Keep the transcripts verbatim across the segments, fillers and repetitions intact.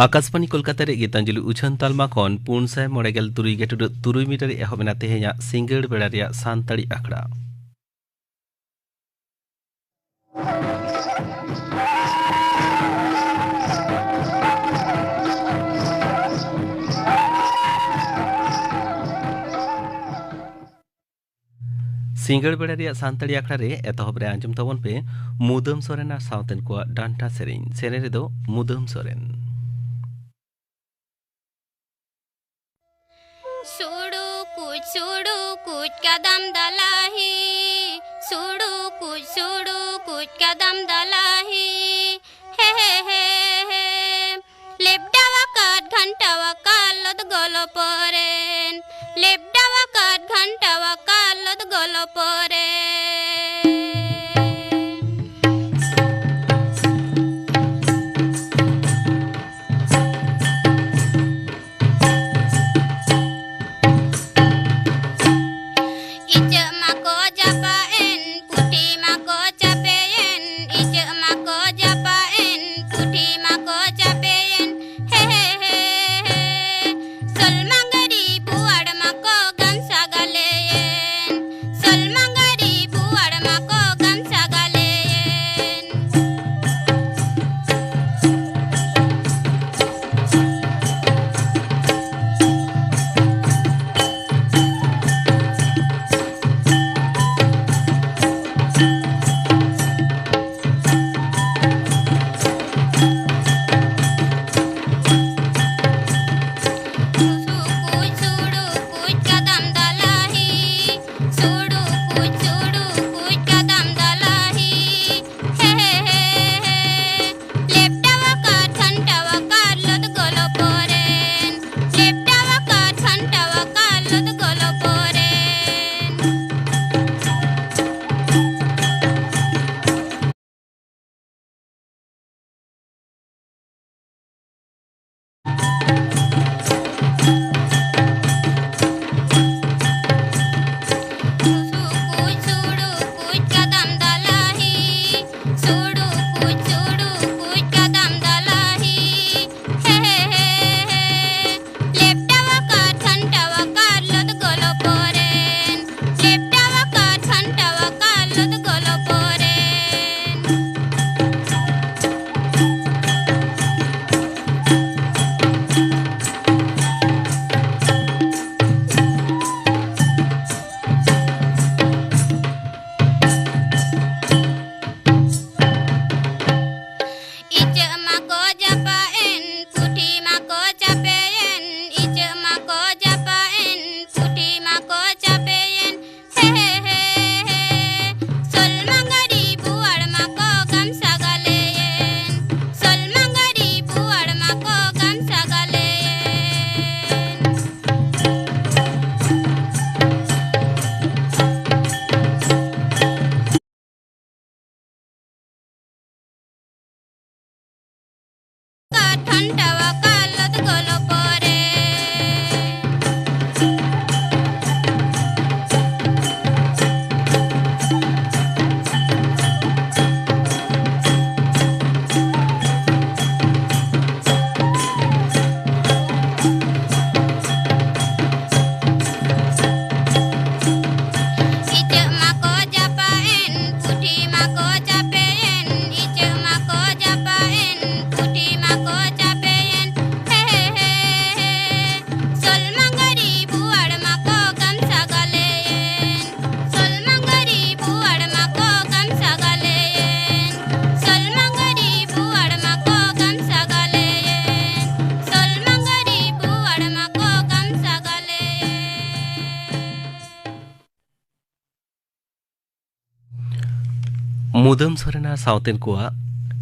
ᱟᱠᱟᱥᱵᱟᱱᱤ ᱠᱳᱞᱠᱟᱛᱟ ᱨᱮ ᱜᱤᱛᱟᱧᱡᱚᱞᱤ ᱩᱪᱷᱟᱹᱱ ᱛᱟᱞᱢᱟ ᱠᱷᱚᱱ ᱯᱩᱱ ᱥᱟᱭ ᱢᱚᱬᱮ ᱜᱮᱞ ᱛᱩᱨᱩᱭ ᱜᱮᱴᱩᱰᱟᱹᱜ ᱛᱩᱨᱩᱭ ᱢᱤᱴᱟᱨ ᱮᱦᱚᱵ ᱮᱱᱟ ᱛᱮᱦᱮᱧᱟᱜ ᱥᱤᱸᱜᱟᱹᱲ ᱵᱮᱲᱟ ᱨᱮᱭᱟᱜ ᱥᱟᱱᱛᱟᱲᱤ ᱟᱠᱷᱲᱟ᱾ ᱥᱤᱸᱜᱟᱹᱲ ᱵᱮᱲᱟ ᱨᱮᱭᱟᱜ ᱥᱟᱱᱛᱟᱲᱤ ᱟᱠᱷᱲᱟ ᱨᱮ ᱮᱛᱚᱦᱚᱵ ᱨᱮ ᱟᱸᱡᱚᱢ ᱛᱟᱵᱚᱱ ᱯᱮ ᱢᱩᱫᱟᱹᱢ ᱥᱚᱨᱮᱱ ᱟᱨ ᱥᱟᱶᱛᱮᱱ ᱠᱚᱣᱟᱜ ᱰᱟᱱᱴᱟ ᱥᱮᱨᱮᱧ᱾ ᱥᱮᱨᱮᱧ ᱨᱮᱫᱚ ᱢᱩᱫᱟᱹᱢ ᱥᱚᱨᱮᱱ᱾ ᱥᱩᱲᱩ ᱠᱩᱪ ᱥᱩᱲᱩ ᱠᱩᱪ ᱠᱟᱫᱟᱢ ᱫᱟᱞᱟᱦᱤ, ᱥᱩᱲᱩ ᱠᱩᱪ ᱥᱩᱲᱩ ᱠᱩᱪ ᱠᱟᱫᱟᱢ ᱫᱟᱞᱟᱦᱤ, ᱦᱮ ᱦᱮ ᱦᱮ ᱦᱮ᱾ ᱞᱮᱵᱰᱟᱣᱟᱠᱟᱫ ᱜᱷᱟᱱᱴᱟᱣᱟᱠᱟᱫ ᱞᱚᱫ ᱜᱚᱞᱚ ᱯᱚᱨᱮᱱ, ᱞᱮᱵᱰᱟᱣᱟᱠᱟᱫ ᱜᱷᱟᱱᱴᱟᱣᱟᱠᱟᱫ ᱞᱚᱫ ᱜᱚᱞᱚ ᱯᱚᱨᱮᱱ᱾ ᱤᱪᱟᱹᱜ ᱢᱟᱠᱚ ᱪᱟᱯᱟᱜ ᱮᱱ, ᱯᱩᱴᱷᱤ ᱢᱟᱠᱚ ᱪᱟᱯᱮᱭᱮᱱ, ᱤᱪᱟᱹᱜ ᱢᱟᱠᱚ ᱪᱟᱯᱟᱜ ᱮᱱ, ᱯᱩᱴᱷᱤ ᱢᱟᱠᱚ ᱪᱟᱯᱮᱭᱮᱱ, ᱦᱮ ᱦᱮ ᱦᱮ ᱦᱮ᱾ ᱥᱳᱞ ᱢᱟᱸᱜᱟᱹᱨᱤ ᱵᱳᱣᱟᱲ ᱢᱟᱠᱚ ᱜᱟᱱᱥᱟ ᱜᱟᱞᱮᱭᱮᱱ, ᱥᱳᱞ ᱢᱟᱸᱜᱟᱹᱨᱤ ᱢᱩᱫᱟᱹᱢ ᱥᱚᱨᱮᱱ ᱟᱨ ᱥᱟᱶᱛᱮᱱ ᱠᱚᱣᱟᱜ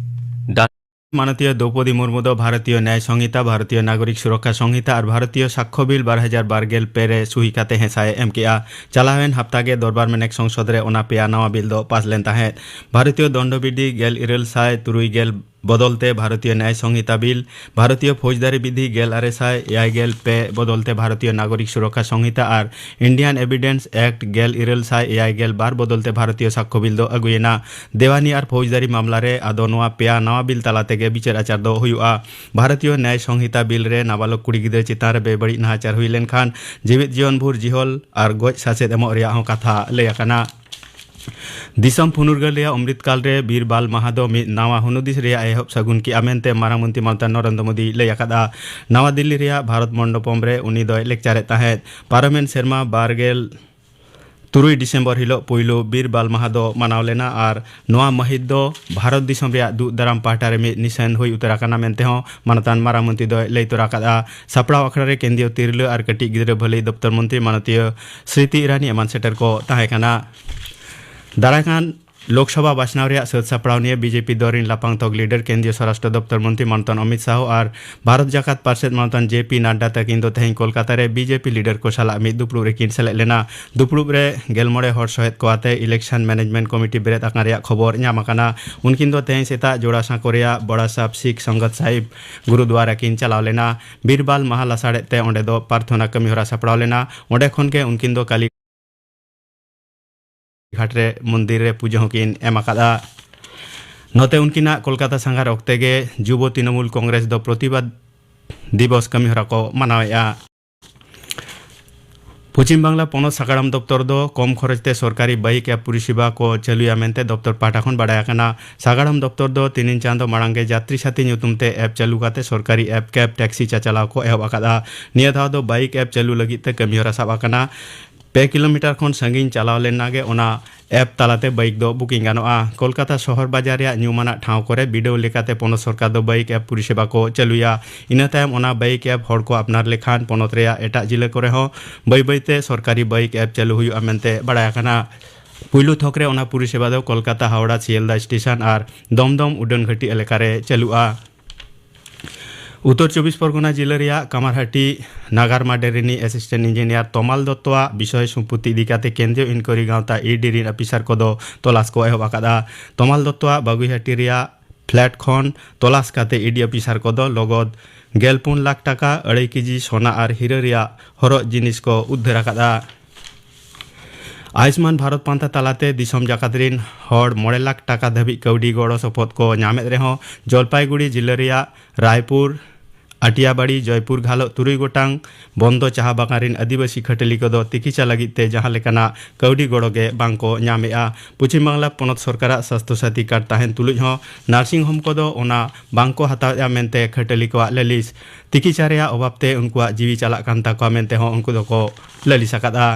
ᱰᱟ- ᱢᱟᱱᱚᱛᱤᱭᱟᱹ ᱫᱨᱚᱣᱯᱚᱫᱤ ᱢᱩᱨᱢᱩ ᱫᱚ ᱵᱷᱟᱨᱚᱛᱤᱭᱚ ᱱᱭᱟᱭ ᱥᱚᱝᱦᱤᱛᱟ, ᱵᱷᱟᱨᱚᱛᱤᱭᱚ ᱱᱟᱜᱚᱨᱤᱠ ᱥᱩᱨᱚᱠᱠᱷᱟ ᱥᱚᱝᱦᱤᱛᱟ ᱟᱨ ᱵᱷᱟᱨᱚᱛᱤᱭᱚ ᱥᱟᱠᱠᱷᱚ ᱵᱤᱞ ᱵᱟᱨ ᱦᱟᱡᱟᱨ ᱵᱟᱨ ᱜᱮᱞ ᱯᱮ ᱨᱮ ᱥᱩᱦᱤ ᱠᱟᱛᱮ ᱦᱮᱸᱥᱟᱭ ᱮ ᱮᱢ ᱠᱮᱜᱼᱟ᱾ ᱪᱟᱞᱟᱣᱮᱱ ᱦᱟᱯᱛᱟ ᱜᱮ ᱫᱚᱨᱵᱟᱨ ᱢᱮᱱᱮᱠ ᱥᱚᱝᱥᱚᱫ ᱨᱮ ᱚᱱᱟ ᱯᱮᱭᱟ ᱱᱟᱣᱟ ᱵᱤᱞ ᱫᱚ ᱯᱟᱥ ᱞᱮᱱ ᱛᱟᱦᱮᱸᱫ᱾ ᱵᱷᱟᱨᱚᱛᱤᱭᱚ ᱫᱚᱱᱰᱚ ᱵᱤᱫᱷᱤ ᱜᱮᱞ ᱤᱨᱟᱹᱞ ᱥᱟᱭ ᱛᱩᱨᱩᱭ ᱜᱮᱞ ᱵᱚᱫᱚᱞ ᱛᱮ ᱵᱷᱟᱨᱚᱛᱤᱭᱚ ᱱᱭᱟᱭ ᱥᱚᱝᱦᱤᱛᱟ ᱵᱤᱞ, ᱵᱷᱟᱨᱚᱛᱤᱭᱚ ᱯᱷᱳᱡᱽᱫᱟᱨᱤ ᱵᱤᱫᱷᱤ ᱜᱮᱞ ᱟᱨᱮ ᱥᱟᱭ ᱮᱭᱟᱭ ᱜᱮᱞ ᱯᱮ ᱵᱚᱫᱚᱞ ᱛᱮ ᱵᱷᱟᱨᱚᱛᱤᱭᱚ ᱱᱟᱜᱚᱨᱤᱠ ᱥᱩᱨᱚᱠᱠᱷᱟ ᱥᱚᱝᱦᱤᱛᱟ ᱟᱨ Indian Evidence Act ᱜᱮᱞ ᱤᱨᱟᱹᱞ ᱥᱟᱭ ᱮᱭᱟᱭ ᱜᱮᱞ ᱵᱟᱨ ᱵᱚᱫᱚᱞ ᱛᱮ ᱵᱷᱟᱨᱚᱛᱤᱭᱚ ᱥᱟᱠᱠᱷᱚ ᱵᱤᱞ ᱫᱚ ᱟᱹᱜᱩᱭᱮᱱᱟ᱾ ᱫᱮᱣᱟᱱᱤ ᱟᱨ ᱯᱷᱳᱡᱽᱫᱟᱨᱤ ᱢᱟᱢᱞᱟ ᱨᱮ ᱟᱫᱚ ᱱᱚᱣᱟ ᱯᱮᱭᱟ ᱱᱟᱣᱟ ᱵᱤᱞ ᱛᱟᱞᱟ ᱛᱮᱜᱮ ᱵᱤᱪᱟᱹᱨ ᱟᱪᱟᱨ ᱫᱚ ᱦᱩᱭᱩᱜᱼᱟ᱾ ᱵᱷᱟᱨᱚᱛᱤᱭᱚ ᱱᱭᱟᱭ ᱥᱚᱝᱦᱤᱛᱟ ᱵᱤᱞ ᱨᱮ ᱱᱟᱵᱟᱞᱚᱠ ᱠᱩᱲᱤ ᱜᱤᱫᱽᱨᱟᱹ ᱪᱮᱛᱟᱱ ᱨᱮ ᱵᱮᱵᱟᱹᱲᱤᱡ ᱱᱟᱦᱟᱪᱟᱨ ᱦᱩᱭ ᱞᱮᱱᱠᱷᱟᱱ ᱡᱤᱣᱤᱫ ᱡᱤᱭᱚᱱ ᱵᱷᱳᱨ ᱡᱤᱦᱚᱞ ᱟᱨ ᱜᱚᱡ ᱥᱟᱥᱮᱛ ᱮᱢᱚᱜ ᱨᱮᱭᱟᱜ ᱦᱚᱸ ᱠᱟᱛᱷᱟ ᱞᱟᱹᱭ ᱟᱠᱟᱱᱟ᱾ ᱫᱤᱥᱚᱢ ᱯᱷᱩᱱᱩᱨᱜᱟᱹᱞ ᱨᱮᱭᱟᱜ ᱚᱢᱨᱤᱛ ᱠᱟᱞ ᱨᱮ ᱵᱤᱨ ᱵᱟᱞ ᱢᱟᱦᱟ ᱫᱚ ᱢᱤᱫ ᱱᱟᱣᱟ ᱦᱩᱱᱩᱫᱤᱥ ᱨᱮᱭᱟᱜ ᱮᱦᱚᱵ ᱥᱟᱹᱜᱩᱱ ᱠᱮᱜᱼᱟ ᱢᱮᱱᱛᱮ ᱢᱟᱨᱟᱝ ᱢᱚᱱᱛᱨᱤ ᱢᱟᱱᱚᱛᱟᱱ ᱱᱚᱨᱮᱱᱫᱨᱚ ᱢᱳᱫᱤᱭ ᱞᱟᱹᱭ ᱟᱠᱟᱫᱼᱟ᱾ ᱱᱟᱣᱟ ᱫᱤᱞᱞᱤ ᱨᱮᱭᱟᱜ ᱵᱷᱟᱨᱚᱛ ᱢᱚᱱᱰᱚᱯᱚᱢ ᱨᱮ ᱩᱱᱤ ᱫᱚᱭ ᱞᱮᱠᱪᱟᱨᱮᱫ ᱛᱟᱦᱮᱸᱫ᱾ ᱯᱟᱨᱚᱢᱮᱱ ᱥᱮᱨᱢᱟ ᱵᱟᱨ ᱜᱮᱞ ᱛᱩᱨᱩᱭ ᱰᱤᱥᱮᱢᱵᱚᱨ ᱦᱤᱞᱚᱜ ᱯᱩᱭᱞᱩ ᱵᱤᱨ ᱵᱟᱞ ᱢᱟᱦᱟ ᱫᱚ ᱢᱟᱱᱟᱣ ᱞᱮᱱᱟ ᱟᱨ ᱱᱚᱣᱟ ᱢᱟᱹᱦᱤᱛ ᱫᱚ ᱵᱷᱟᱨᱚᱛ ᱫᱤᱥᱚᱢ ᱨᱮᱭᱟᱜ ᱫᱩᱜ ᱫᱟᱨᱟᱢ ᱯᱟᱦᱴᱟ ᱨᱮ ᱢᱤᱫ ᱱᱤᱥᱟᱹᱱ ᱦᱩᱭ ᱩᱛᱟᱹᱨ ᱟᱠᱟᱱᱟ ᱢᱮᱱᱛᱮ ᱦᱚᱸ ᱢᱟᱱᱚᱛᱟᱱ ᱢᱟᱨᱟᱝ ᱢᱚᱱᱛᱨᱤ ᱫᱚᱭ ᱞᱟᱹᱭ ᱛᱚᱨᱟ ᱟᱠᱟᱫᱼᱟ᱾ ᱥᱟᱯᱲᱟᱣ ᱟᱠᱷᱲᱟ ᱨᱮ ᱠᱮᱱᱫᱨᱤᱭᱚ ᱛᱤᱨᱞᱟᱹ ᱟᱨ ᱠᱟᱹᱴᱤᱡ ᱜᱤᱫᱽᱨᱟᱹ ᱵᱷᱟᱹᱞᱟᱹᱭ ᱫᱚᱯᱛᱚᱨ ᱢᱚᱱᱛᱨᱤ ᱢᱟᱱᱚᱛᱤᱭᱟᱹ ᱥᱨᱤᱛᱤ ᱤᱨᱟᱱᱤ ᱮᱢᱟᱱ ᱥᱮᱴᱮᱨ ᱠᱚ ᱛᱟᱦᱮᱸ ᱠᱟᱱᱟ᱾ ᱫᱟᱨᱟᱭ ᱠᱟᱱ ᱞᱳᱠᱥᱚᱵᱷᱟ ᱵᱟᱪᱷᱱᱟᱣ ᱨᱮᱭᱟᱜ ᱥᱟᱹᱛ ᱥᱟᱯᱲᱟᱣ ᱱᱤᱭᱮ ᱵᱤᱡᱮᱯᱤ ᱫᱚᱞ ᱨᱤᱱ ᱞᱟᱯᱷᱟᱝ ᱛᱷᱚᱠ ᱞᱤᱰᱟᱨ ᱠᱮᱱᱫᱨᱤᱭᱚ ᱥᱚᱨᱟᱥᱴᱨᱚ ᱫᱚᱯᱛᱚᱨ ᱢᱚᱱᱛᱨᱤ ᱢᱟᱱᱚᱛᱟᱱ ᱚᱢᱤᱛ ᱥᱟᱦᱩ ᱟᱨ ᱵᱷᱟᱨᱚᱛ ᱡᱟᱠᱟᱛ ᱯᱟᱨᱥᱮᱛ ᱢᱟᱱᱚᱛᱟᱱ ᱡᱮ ᱯᱤ ᱱᱟᱰᱰᱟ ᱛᱟᱹᱠᱤᱱ ᱫᱚ ᱛᱮᱦᱮᱧ ᱠᱳᱞᱠᱟᱛᱟ ᱨᱮ ᱵᱤᱡᱮᱯᱤ ᱞᱤᱰᱟᱨ ᱠᱚ ᱥᱟᱞᱟᱜ ᱢᱤᱫ ᱫᱩᱯᱲᱩᱵ ᱨᱮᱠᱤᱱ ᱥᱮᱞᱮᱫ ᱞᱮᱱᱟ᱾ ᱫᱩᱯᱲᱩᱵ ᱨᱮ ᱜᱮᱞ ᱢᱚᱬᱮ ᱦᱚᱲ ᱥᱚᱦᱮᱫ ᱠᱚ ᱟᱛᱮ ᱤᱞᱮᱠᱥᱚᱱ ᱢᱮᱱᱮᱡᱢᱮᱱᱴ ᱠᱚᱢᱤᱴᱤ ᱵᱮᱨᱮᱫ ᱟᱠᱟᱱ ᱨᱮᱭᱟᱜ ᱠᱷᱚᱵᱚᱨ ᱧᱟᱢ ᱟᱠᱟᱱᱟ᱾ ᱩᱱᱠᱤᱱ ᱫᱚ ᱛᱮᱦᱮᱧ ᱥᱮᱛᱟᱜ ᱡᱳᱲᱟ ᱥᱟᱸᱠᱳ ᱨᱮᱭᱟᱜ ᱵᱚᱲᱟ ᱥᱟᱦᱟᱵ ᱥᱤᱠᱷ ᱥᱚᱝᱜᱚᱛ ᱥᱟᱦᱤᱵ ᱜᱩᱨᱩᱫᱩᱣᱟᱨᱟ ᱠᱤᱱ ᱪᱟᱞᱟᱣ ᱞᱮᱱᱟ᱾ ᱵᱤᱨᱵᱟᱞ ᱢᱟᱦᱟ ᱞᱟᱥᱟᱲᱮᱫ ᱛᱮ ᱚᱸᱰᱮ ᱫᱚ ᱯᱨᱟᱨᱛᱷᱚᱱᱟ ᱠᱟᱹᱢᱤ ᱦᱚᱨᱟ ᱥᱟᱯᱲᱟᱣ ᱞᱮᱱᱟ᱾ ᱚᱸᱰᱮ ᱠᱷᱚᱱ ᱜᱮ ᱩᱱᱠᱤᱱ ᱫᱚ ᱠᱟᱞᱤ ᱜᱷᱟᱴ ᱨᱮ ᱢᱚᱱᱫᱤᱨ ᱨᱮ ᱯᱩᱡᱟᱹ ᱦᱚᱸᱠᱤᱱ ᱮᱢ ᱟᱠᱟᱫᱼᱟ᱾ ᱱᱚᱛᱮ ᱩᱱᱠᱤᱱᱟᱜ ᱠᱳᱞᱠᱟᱛᱟ ᱥᱟᱸᱜᱷᱟᱨ ᱚᱠᱛᱮ ᱜᱮ ᱡᱩᱵᱚ ᱛᱨᱤᱱᱚᱢᱩᱞ ᱠᱚᱝᱜᱨᱮᱥ ᱫᱚ ᱯᱨᱚᱛᱤᱵᱟᱫ ᱫᱤᱵᱚᱥ ᱠᱟᱹᱢᱤ ᱦᱚᱨᱟ ᱠᱚ ᱢᱟᱱᱟᱣᱮᱫᱼᱟ᱾ ᱯᱚᱪᱷᱤᱢ ᱵᱟᱝᱞᱟ ᱯᱚᱱᱚᱛ ᱥᱟᱜᱟᱲᱚᱢ ᱫᱚᱯᱛᱚᱨ ᱫᱚ ᱠᱚᱢ ᱠᱷᱚᱨᱚᱪ ᱛᱮ ᱥᱚᱨᱠᱟᱨᱤ ᱵᱟᱭᱤᱠ ᱮᱯ ᱯᱚᱨᱤᱥᱮᱵᱟ ᱠᱚ ᱪᱟᱹᱞᱩᱭᱟ ᱢᱮᱱᱛᱮ ᱫᱚᱯᱛᱚᱨ ᱯᱟᱦᱴᱟ ᱠᱷᱚᱱ ᱵᱟᱰᱟᱭ ᱟᱠᱟᱱᱟ᱾ ᱥᱟᱜᱟᱲᱚᱢ ᱫᱚᱯᱛᱚᱨ ᱫᱚ ᱛᱤᱱᱤᱱ ᱪᱟᱸᱫᱚ ᱢᱟᱲᱟᱝ ᱜᱮ ᱡᱟᱛᱨᱤ ᱥᱟᱛᱷᱤ ᱧᱩᱛᱩᱢ ᱛᱮ ᱮᱯ ᱪᱟᱹᱞᱩ ᱠᱟᱛᱮ ᱥᱚᱨᱠᱟᱨᱤ ᱮᱯ ᱠᱮᱵ ᱴᱮᱠᱥᱤ ᱪᱟᱪᱟᱞᱟᱣ ᱠᱚ ᱮᱦᱚᱵ ᱟᱠᱟᱫᱼᱟ᱾ ᱱᱤᱭᱟᱹ ᱫᱷᱟᱣ ᱫᱚ ᱵᱟᱭᱤᱠ ᱮᱯ ᱪᱟᱹᱞᱩ ᱞᱟᱹᱜᱤᱫ ᱛᱮ ᱠᱟᱹᱢᱤᱦᱚᱨᱟ ᱥᱟᱵ ᱟᱠᱟᱱᱟ᱾ ᱯᱮ ᱠᱤᱞᱳᱢᱤᱴᱟᱨ ᱠᱷᱚᱱ ᱥᱟᱺᱜᱤᱧ ᱪᱟᱞᱟᱣ ᱞᱮᱱᱟ ᱜᱮ ᱚᱱᱟ ᱮᱯ ᱛᱟᱞᱟᱛᱮ ᱵᱟᱭᱤᱠ ᱫᱚ ᱵᱩᱠᱤᱝ ᱜᱟᱱᱚᱜᱼᱟ᱾ ᱠᱳᱞᱠᱟᱛᱟ ᱥᱚᱦᱚᱨ ᱵᱟᱡᱟᱨ ᱨᱮᱭᱟᱜ ᱧᱩᱢᱟᱱᱟᱜ ᱴᱷᱟᱶ ᱠᱚᱨᱮ ᱵᱤᱰᱟᱹᱣ ᱞᱮᱠᱟᱛᱮ ᱯᱚᱱᱚᱛ ᱥᱚᱨᱠᱟᱨ ᱫᱚ ᱵᱟᱭᱤᱠ ᱮᱯ ᱯᱚᱨᱤᱥᱮᱵᱟ ᱠᱚ ᱪᱟᱹᱞᱩᱭᱟ᱾ ᱤᱱᱟᱹ ᱛᱟᱭᱚᱢ ᱚᱱᱟ ᱵᱟᱭᱤᱠ ᱮᱯ ᱦᱚᱲ ᱠᱚ ᱟᱯᱱᱟᱨ ᱞᱮᱠᱷᱟᱱ ᱯᱚᱱᱚᱛ ᱨᱮᱭᱟᱜ ᱮᱴᱟᱜ ᱡᱤᱞᱟᱹ ᱠᱚᱨᱮ ᱦᱚᱸ ᱵᱟᱹᱭ ᱵᱟᱹᱭᱛᱮ ᱥᱚᱨᱠᱟᱨᱤ ᱵᱟᱭᱤᱠ ᱮᱯ ᱪᱟᱹᱞᱩ ᱦᱩᱭᱩᱜᱼᱟ ᱢᱮᱱᱛᱮ ᱵᱟᱲᱟᱭ ᱟᱠᱟᱱᱟ᱾ ᱯᱩᱭᱞᱩ ᱛᱷᱚᱠ ᱨᱮ ᱚᱱᱟ ᱯᱚᱨᱤᱥᱮᱵᱟ ᱫᱚ ᱠᱳᱞᱠᱟᱛᱟ ᱦᱟᱣᱲᱟ ᱥᱤᱭᱟᱞᱫᱟ ᱥᱴᱮᱥᱚᱱ ᱟᱨ ᱫᱚᱢᱫᱚᱢ ᱩᱰᱟᱹᱱ ᱜᱷᱟᱹᱴᱤ ᱮᱞᱟᱠᱟ ᱨᱮ ᱪᱟᱹᱞᱩᱜᱼᱟ᱾ ᱩᱛᱛᱚᱨ ᱪᱚᱵᱵᱤᱥ ᱯᱚᱨᱜᱚᱱᱟ ᱡᱤᱞᱟᱹ ᱨᱮᱭᱟᱜ ᱠᱟᱢᱟᱨᱦᱟᱴᱤ ᱱᱟᱜᱟᱨ ᱢᱟᱰᱮ ᱨᱤᱱᱤᱡ ᱮᱥᱤᱥᱴᱮᱱᱴ ᱤᱧᱡᱤᱱᱤᱭᱟᱨ ᱛᱚᱢᱟᱞ ᱫᱚᱛᱛᱚᱣᱟᱜ ᱵᱤᱥᱚᱭ ᱥᱚᱢᱯᱚᱛᱤ ᱤᱫᱤ ᱠᱟᱛᱮ ᱠᱮᱱᱫᱨᱤᱭᱚ ᱤᱱᱠᱣᱟᱨᱤ ᱜᱟᱶᱛᱟ ᱤ ᱰᱤ ᱨᱤᱱ ᱚᱯᱷᱤᱥᱟᱨ ᱠᱚᱫᱚ ᱛᱚᱞᱟᱥ ᱠᱚ ᱮᱦᱚᱵ ᱟᱠᱟᱫᱼᱟ᱾ ᱛᱚᱢᱟᱞ ᱫᱚᱛᱛᱚᱣᱟᱜ ᱵᱟᱜᱩᱭᱦᱟᱴᱤ ᱨᱮᱭᱟᱜ ᱯᱷᱞᱮᱴ ᱠᱷᱚᱱ ᱛᱚᱞᱟᱥ ᱠᱟᱛᱮ ᱤ ᱰᱤ ᱚᱯᱷᱤᱥᱟᱨ ᱠᱚᱫᱚ ᱞᱚᱜᱚᱫ ᱜᱮᱞ ᱯᱩᱱ ᱞᱟᱠᱷ ᱴᱟᱠᱟ, ᱟᱹᱲᱟᱹᱭ ᱠᱮᱡᱤ ᱥᱚᱱᱟ ᱟᱨ ᱦᱤᱨᱟᱹ ᱨᱮᱭᱟᱜ ᱦᱚᱨᱚᱜ ᱡᱤᱱᱤᱥ ᱠᱚ ᱩᱫᱽᱫᱷᱟᱹᱨ ᱟᱠᱟᱫᱼᱟ᱾ ᱟᱭᱩᱥᱢᱟᱱ ᱵᱷᱟᱨᱚᱛ ᱯᱟᱱᱛᱷᱟ ᱛᱟᱞᱟᱛᱮ ᱫᱤᱥᱚᱢ ᱡᱟᱠᱟᱛ ᱨᱤᱱ ᱦᱚᱲ ᱢᱚᱬᱮ ᱞᱟᱠᱷ ᱴᱟᱠᱟ ᱫᱷᱟᱹᱵᱤᱡ ᱠᱟᱹᱣᱰᱤ ᱜᱚᱲᱚ ᱥᱚᱯᱚᱦᱚᱫ ᱠᱚ ᱧᱟᱢᱮᱫ ᱨᱮᱦᱚᱸ, ᱡᱚᱞᱯᱟᱭᱜᱩᱲᱤ ᱡᱤᱞᱟᱹ ᱨᱮᱭᱟᱜ ᱨᱟᱭᱯᱩᱨ, ᱟᱴᱤᱭᱟᱵᱟᱲᱤ, ᱡᱚᱭᱯᱩᱨ ᱜᱷᱟᱞᱚᱜ ᱛᱩᱨᱩᱭ ᱜᱚᱴᱟᱝ ᱵᱚᱱᱫᱚ ᱪᱟᱦᱟ ᱵᱟᱜᱟᱱ ᱨᱤᱱ ᱟᱹᱫᱤᱵᱟᱹᱥᱤ ᱠᱷᱟᱹᱴᱟᱹᱞᱤ ᱠᱚᱫᱚ ᱛᱤᱠᱤᱪᱷᱟ ᱞᱟᱹᱜᱤᱫ ᱛᱮ ᱡᱟᱦᱟᱸ ᱞᱮᱠᱟᱱᱟᱜ ᱠᱟᱹᱣᱰᱤ ᱜᱚᱲᱚ ᱜᱮ ᱵᱟᱝ ᱠᱚ ᱧᱟᱢᱮᱫᱼᱟ᱾ ᱯᱚᱪᱷᱤᱢ ᱵᱟᱝᱞᱟ ᱯᱚᱱᱚᱛ ᱥᱚᱨᱠᱟᱨᱟᱜ ᱥᱟᱥᱛᱷᱚ ᱥᱟᱛᱷᱤ ᱠᱟᱨᱰ ᱛᱟᱦᱮᱱ ᱛᱩᱞᱩᱡ ᱦᱚᱸ ᱱᱟᱨᱥᱤᱝ ᱦᱳᱢ ᱠᱚᱫᱚ ᱚᱱᱟ ᱵᱟᱝ ᱠᱚ ᱦᱟᱛᱟᱣᱮᱫᱼᱟ ᱢᱮᱱᱛᱮ ᱠᱷᱟᱹᱴᱟᱹᱞᱤ ᱠᱚᱣᱟᱜ ᱞᱟᱹᱞᱤᱥ᱾ ᱛᱤᱠᱤᱪᱷᱟ ᱨᱮᱭᱟᱜ ᱚᱵᱷᱟᱵᱽ ᱛᱮ ᱩᱱᱠᱩᱣᱟᱜ ᱡᱤᱣᱤ ᱪᱟᱞᱟᱜ ᱠᱟᱱ ᱛᱟᱠᱚᱣᱟ ᱢᱮᱱᱛᱮ ᱦᱚᱸ ᱩᱱᱠᱩ ᱫᱚᱠᱚ ᱞᱟᱹᱞᱤᱥ ᱟᱠᱟᱫᱼᱟ᱾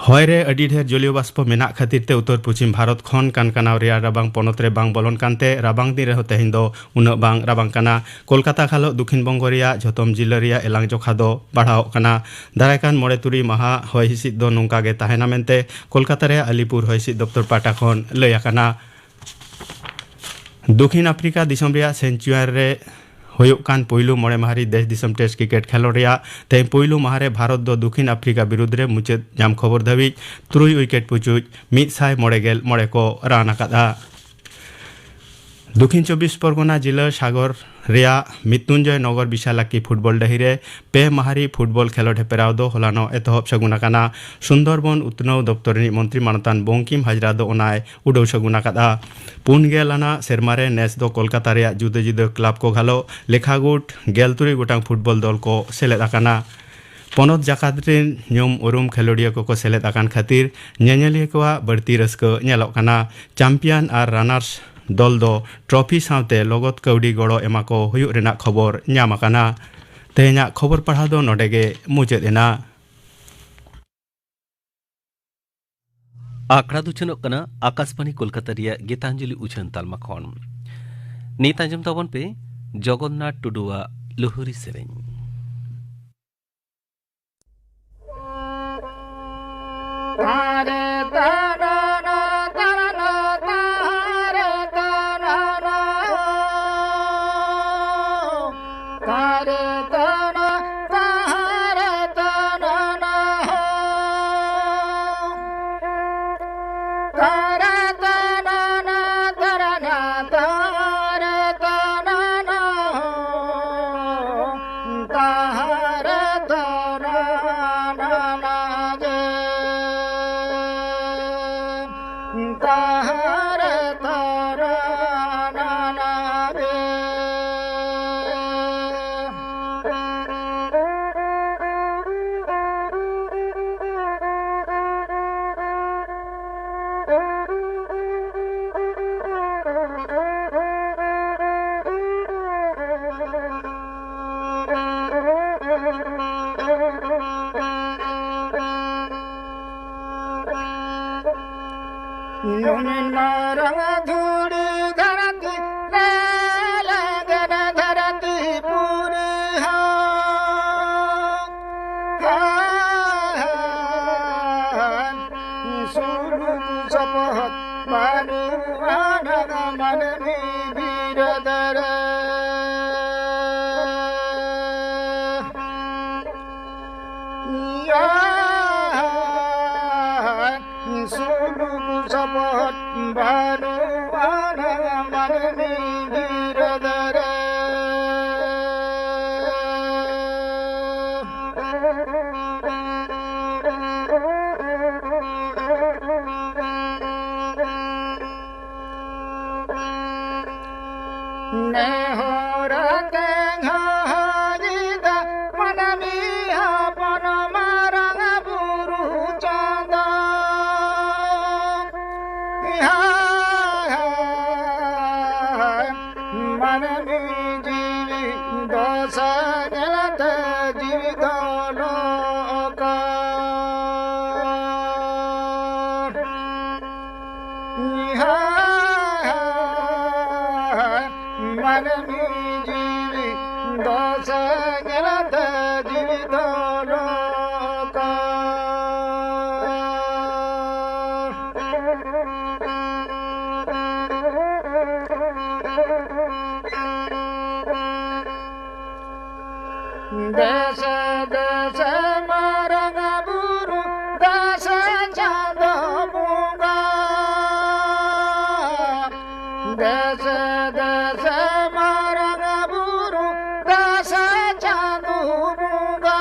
ᱦᱚᱭ ᱨᱮ ᱟᱹᱰᱤ ᱰᱷᱮᱨ ᱡᱚᱞᱤᱭᱚ ᱵᱟᱥᱯᱚ ᱢᱮᱱᱟᱜ ᱠᱷᱟᱹᱛᱤᱨ ᱛᱮ ᱩᱛᱛᱚᱨ ᱯᱚᱪᱷᱤᱢ ᱵᱷᱟᱨᱚᱛ ᱠᱷᱚᱱ ᱠᱟᱱᱠᱟᱱᱟᱣ ᱨᱮᱭᱟᱲ ᱨᱟᱵᱟᱝ ᱯᱚᱱᱚᱛ ᱨᱮ ᱵᱟᱝ ᱵᱚᱞᱚᱱ ᱠᱟᱱᱛᱮ ᱨᱟᱵᱟᱝ ᱫᱤᱱ ᱨᱮᱦᱚᱸ ᱛᱮᱦᱮᱧ ᱫᱚ ᱩᱱᱟᱹᱜ ᱵᱟᱝ ᱨᱟᱵᱟᱝ ᱠᱟᱱᱟ᱾ ᱠᱳᱞᱠᱟᱛᱟ ᱜᱷᱟᱞᱚᱜ ᱫᱚᱠᱷᱤᱱ ᱵᱚᱝᱜᱚ ᱨᱮᱭᱟᱜ ᱡᱷᱚᱛᱚᱢ ᱡᱤᱞᱟᱹ ᱨᱮᱭᱟᱜ ᱮᱞᱟᱝ ᱡᱚᱠᱷᱟ ᱫᱚ ᱵᱟᱲᱦᱟᱣᱚᱜ ᱠᱟᱱᱟ᱾ ᱫᱟᱨᱟᱭ ᱠᱟᱱ ᱢᱚᱬᱮ ᱛᱩᱨᱩᱭ ᱢᱟᱦᱟ ᱦᱚᱭ ᱦᱤᱸᱥᱤᱫ ᱫᱚ ᱱᱚᱝᱠᱟ ᱜᱮ ᱛᱟᱦᱮᱱᱟ ᱢᱮᱱᱛᱮ ᱠᱳᱞᱠᱟᱛᱟ ᱨᱮᱭᱟᱜ ᱟᱞᱤᱯᱩᱨ ᱦᱚᱭ ᱦᱤᱸᱥᱤᱫ ᱫᱚᱯᱛᱚᱨ ᱯᱟᱦᱴᱟ ᱠᱷᱚᱱ ᱞᱟᱹᱭ ᱟᱠᱟᱱᱟ᱾ ᱫᱚᱠᱷᱤᱱ ᱟᱯᱷᱨᱤᱠᱟ ᱫᱤᱥᱚᱢ ᱨᱮᱭᱟᱜ ᱥᱮᱱᱪᱩᱭᱟᱨ ᱨᱮ ᱦᱩᱭᱩᱜ ᱠᱟᱱ ᱯᱩᱭᱞᱩ ᱢᱚᱬᱮ ᱢᱟᱦᱟ ᱨᱤ ᱫᱮᱥ ᱫᱤᱥᱚᱢ ᱴᱮᱥᱴ ᱠᱨᱤᱠᱮᱴ ᱠᱷᱮᱞᱳᱰ ᱨᱮᱭᱟᱜ ᱛᱮᱦᱮᱧ ᱯᱩᱭᱞᱩ ᱢᱟᱦᱟ ᱨᱮ ᱵᱷᱟᱨᱚᱛ ᱫᱚ ᱫᱚᱠᱷᱤᱱ ᱟᱯᱷᱨᱤᱠᱟ ᱵᱤᱨᱩᱫᱽ ᱨᱮ ᱢᱩᱪᱟᱹᱫ ᱧᱟᱢ ᱠᱷᱚᱵᱚᱨ ᱫᱷᱟᱹᱵᱤᱡ ᱛᱩᱨᱩᱭ ᱩᱭᱠᱮᱴ ᱯᱩᱪᱩᱡ ᱢᱤᱫ ᱥᱟᱭ ᱢᱚᱬᱮ ᱜᱮᱞ ᱢᱚᱬᱮ ᱠᱚ ᱨᱟᱱ ᱟᱠᱟᱫᱼᱟ᱾ ᱫᱚᱠᱷᱤᱱ ᱪᱚᱵᱵᱤᱥ ᱯᱚᱨᱜᱚᱱᱟ ᱡᱤᱞᱟᱹ ᱥᱟᱜᱚᱨ ᱨᱮᱭᱟᱜ ᱢᱤᱛᱩᱱᱡᱚᱭ ᱱᱚᱜᱚᱨ ᱵᱤᱥᱟᱞᱟᱠᱤ ᱯᱷᱩᱴᱵᱚᱞ ᱰᱟᱹᱦᱤ ᱨᱮ ᱯᱮ ᱢᱟᱦᱟ ᱨᱤ ᱯᱷᱩᱴᱵᱚᱞ ᱠᱷᱮᱞᱳᱰ ᱦᱮᱯᱨᱟᱣ ᱫᱚ ᱦᱚᱞᱟᱱᱚᱜ ᱮᱛᱚᱦᱚᱵ ᱥᱟᱹᱜᱩᱱ ᱟᱠᱟᱱᱟ᱾ ᱥᱩᱱᱫᱚᱨᱵᱚᱱ ᱩᱛᱱᱟᱹᱣ ᱫᱚᱯᱛᱚᱨ ᱨᱤᱱᱤᱡ ᱢᱚᱱᱛᱨᱤ ᱢᱟᱱᱚᱛᱟᱱ ᱵᱚᱝᱠᱤᱢ ᱦᱟᱡᱽᱨᱟ ᱫᱚ ᱚᱱᱟᱭ ᱩᱰᱟᱹᱣ ᱥᱟᱹᱜᱩᱱ ᱟᱠᱟᱫᱼᱟ᱾ ᱯᱩᱱ ᱜᱮᱞ ᱟᱱᱟᱜ ᱥᱮᱨᱢᱟ ᱨᱮ ᱱᱮᱥ ᱫᱚ ᱠᱳᱞᱠᱟᱛᱟ ᱨᱮᱭᱟᱜ ᱡᱩᱫᱟᱹ ᱡᱩᱫᱟᱹ ᱠᱞᱟᱵᱽ ᱠᱚ ᱜᱷᱟᱞᱚᱜ ᱞᱮᱠᱷᱟ ᱜᱩᱴ ᱜᱮᱞ ᱛᱩᱨᱩᱭ ᱜᱚᱴᱟᱝ ᱯᱷᱩᱴᱵᱚᱞ ᱫᱚᱞ ᱠᱚ ᱥᱮᱞᱮᱫ ᱟᱠᱟᱱᱟ᱾ ᱯᱚᱱᱚᱛ ᱡᱟᱠᱟᱛ ᱨᱤᱱ ᱧᱩᱢ ᱩᱨᱩᱢ ᱠᱷᱮᱞᱳᱰᱤᱭᱟᱹ ᱠᱚᱠᱚ ᱥᱮᱞᱮᱫ ᱟᱠᱟᱱ ᱠᱷᱟᱹᱛᱤᱨ ᱧᱮᱧᱮᱞᱤᱭᱟᱹ ᱠᱚᱣᱟᱜ ᱵᱟᱹᱲᱛᱤ ᱨᱟᱹᱥᱠᱟᱹ ᱧᱮᱞᱚᱜ ᱠᱟᱱᱟ᱾ ᱪᱟᱢᱯᱤᱭᱟᱱ ᱟᱨ ᱨᱟᱱᱟᱨᱥ ᱫᱚᱞ ᱫᱚ ᱴᱨᱚᱯᱷᱤ ᱥᱟᱶᱛᱮ ᱞᱚᱜᱚᱫ ᱠᱟᱹᱣᱰᱤ ᱜᱚᱲᱚ ᱮᱢᱟ ᱠᱚ ᱦᱩᱭᱩᱜ ᱨᱮᱱᱟᱜ ᱠᱷᱚᱵᱚᱨ ᱧᱟᱢ ᱟᱠᱟᱱᱟ᱾ ᱛᱮᱦᱮᱧᱟᱜ ᱠᱷᱚᱵᱚᱨ ᱯᱟᱲᱦᱟᱣ ᱫᱚ ᱱᱚᱰᱮ ᱜᱮ ᱢᱩᱪᱟᱹᱫ ᱮᱱᱟ᱾ ᱟᱠᱷᱲᱟ ᱫᱚ ᱩᱪᱷᱟᱹᱱᱚᱜ ᱠᱟᱱᱟ ᱟᱠᱟᱥᱵᱟᱬᱤ ᱠᱳᱞᱠᱟᱛᱟ ᱨᱮᱭᱟᱜ ᱜᱤᱛᱟᱧᱡᱚᱞᱤ ᱩᱪᱷᱟᱹᱱ ᱛᱟᱞᱢᱟ ᱠᱷᱚᱱ᱾ ᱱᱤᱛ ᱟᱸᱡᱚᱢ ᱛᱟᱵᱚᱱ ᱯᱮ ᱡᱚᱜᱚᱱᱱᱟᱛᱷ ᱴᱩᱰᱩᱣᱟᱜ ᱞᱩᱦᱩᱨᱤ ᱥᱮᱨᱮᱧ᱾ ᱛᱟᱨᱮ ᱛᱟᱱᱟᱱᱟ ᱛᱟᱨᱟᱱᱟ ᱛᱟᱨᱮ ᱛᱟᱱᱟᱱᱟ᱾ ᱛᱟᱨᱮ ᱛᱟᱱᱟ ᱛᱟᱨᱮ ᱛᱟᱱᱟᱱᱟ᱾ ᱛᱟᱨᱮ ᱛᱟᱱᱟᱱᱟ ᱛᱟᱨᱟᱱᱟ ᱛᱟᱨᱮ ᱛᱟᱱᱟᱱᱟ᱾ ᱛᱟᱦᱟᱨ ᱛᱚᱨᱟ ᱱᱟᱱᱟ ᱡᱮ, ᱛᱟᱦᱟᱨ ᱛᱚᱨᱟ ᱱᱟᱱᱟ ᱡᱮ᱾ ᱱᱩᱱ ᱢᱟᱨᱟᱝ ᱫᱷᱩᱲᱤ ᱫᱷᱟᱹᱨᱛᱤ ᱨᱮ ᱞᱮᱸᱜᱮᱱ ᱫᱷᱟᱹᱨᱛᱤ ᱯᱩᱨᱤ ᱦᱚᱸ ᱥᱩᱞᱩᱠ ᱥᱚᱯᱚᱦᱚᱫ ᱵᱟᱹᱱᱩᱜ ᱟᱱᱟᱜ ᱢᱟᱹᱱᱢᱤ ᱵᱤᱨᱟᱹᱫ ᱨᱮ᱾ ᱤᱭᱟᱹ ᱥᱩᱞᱩᱠ ᱥᱚᱯᱚᱦᱚᱫ ᱵᱟᱹᱱᱩᱜ ᱟᱱᱟᱜ ᱢᱟᱹᱱᱢᱤ ᱵᱤᱨᱟᱹᱫ ᱨᱮ᱾ ᱱᱮᱦᱚᱨ ᱛᱮ ᱦᱟᱹᱡᱤᱫᱟ ᱢᱟᱹᱱᱢᱤ ᱦᱚᱯᱚᱱ ᱢᱟᱨᱟᱝ ᱵᱩᱨᱩ ᱪᱟᱸᱫᱟ᱾ ᱢᱟᱹᱱᱢᱤ ᱡᱤᱣᱤ ᱫᱚᱥᱟ ᱧᱮᱞᱛᱮ ᱡᱤᱣᱤ ᱫᱚ ᱞᱚᱠᱟ᱾ ᱢᱟᱹᱱᱢᱤ ᱡᱤᱣᱤ ᱫᱚᱥᱟ ᱧᱮᱞᱛᱮ ᱡᱤᱣᱤ ᱫᱚ ᱞᱚᱠᱟ᱾ ᱫᱮᱥᱮ ᱫᱮᱥᱮ ᱢᱟᱨᱟᱝ ᱵᱩᱨᱩ, ᱫᱮᱥᱮ ᱪᱟᱸᱫᱚ ᱵᱚᱸᱜᱟ᱾ ᱫᱮᱥᱮ ᱫᱮᱥᱮ ᱢᱟᱨᱟᱝ ᱵᱩᱨᱩ, ᱫᱮᱥᱮ ᱪᱟᱸᱫᱚ ᱵᱚᱸᱜᱟ᱾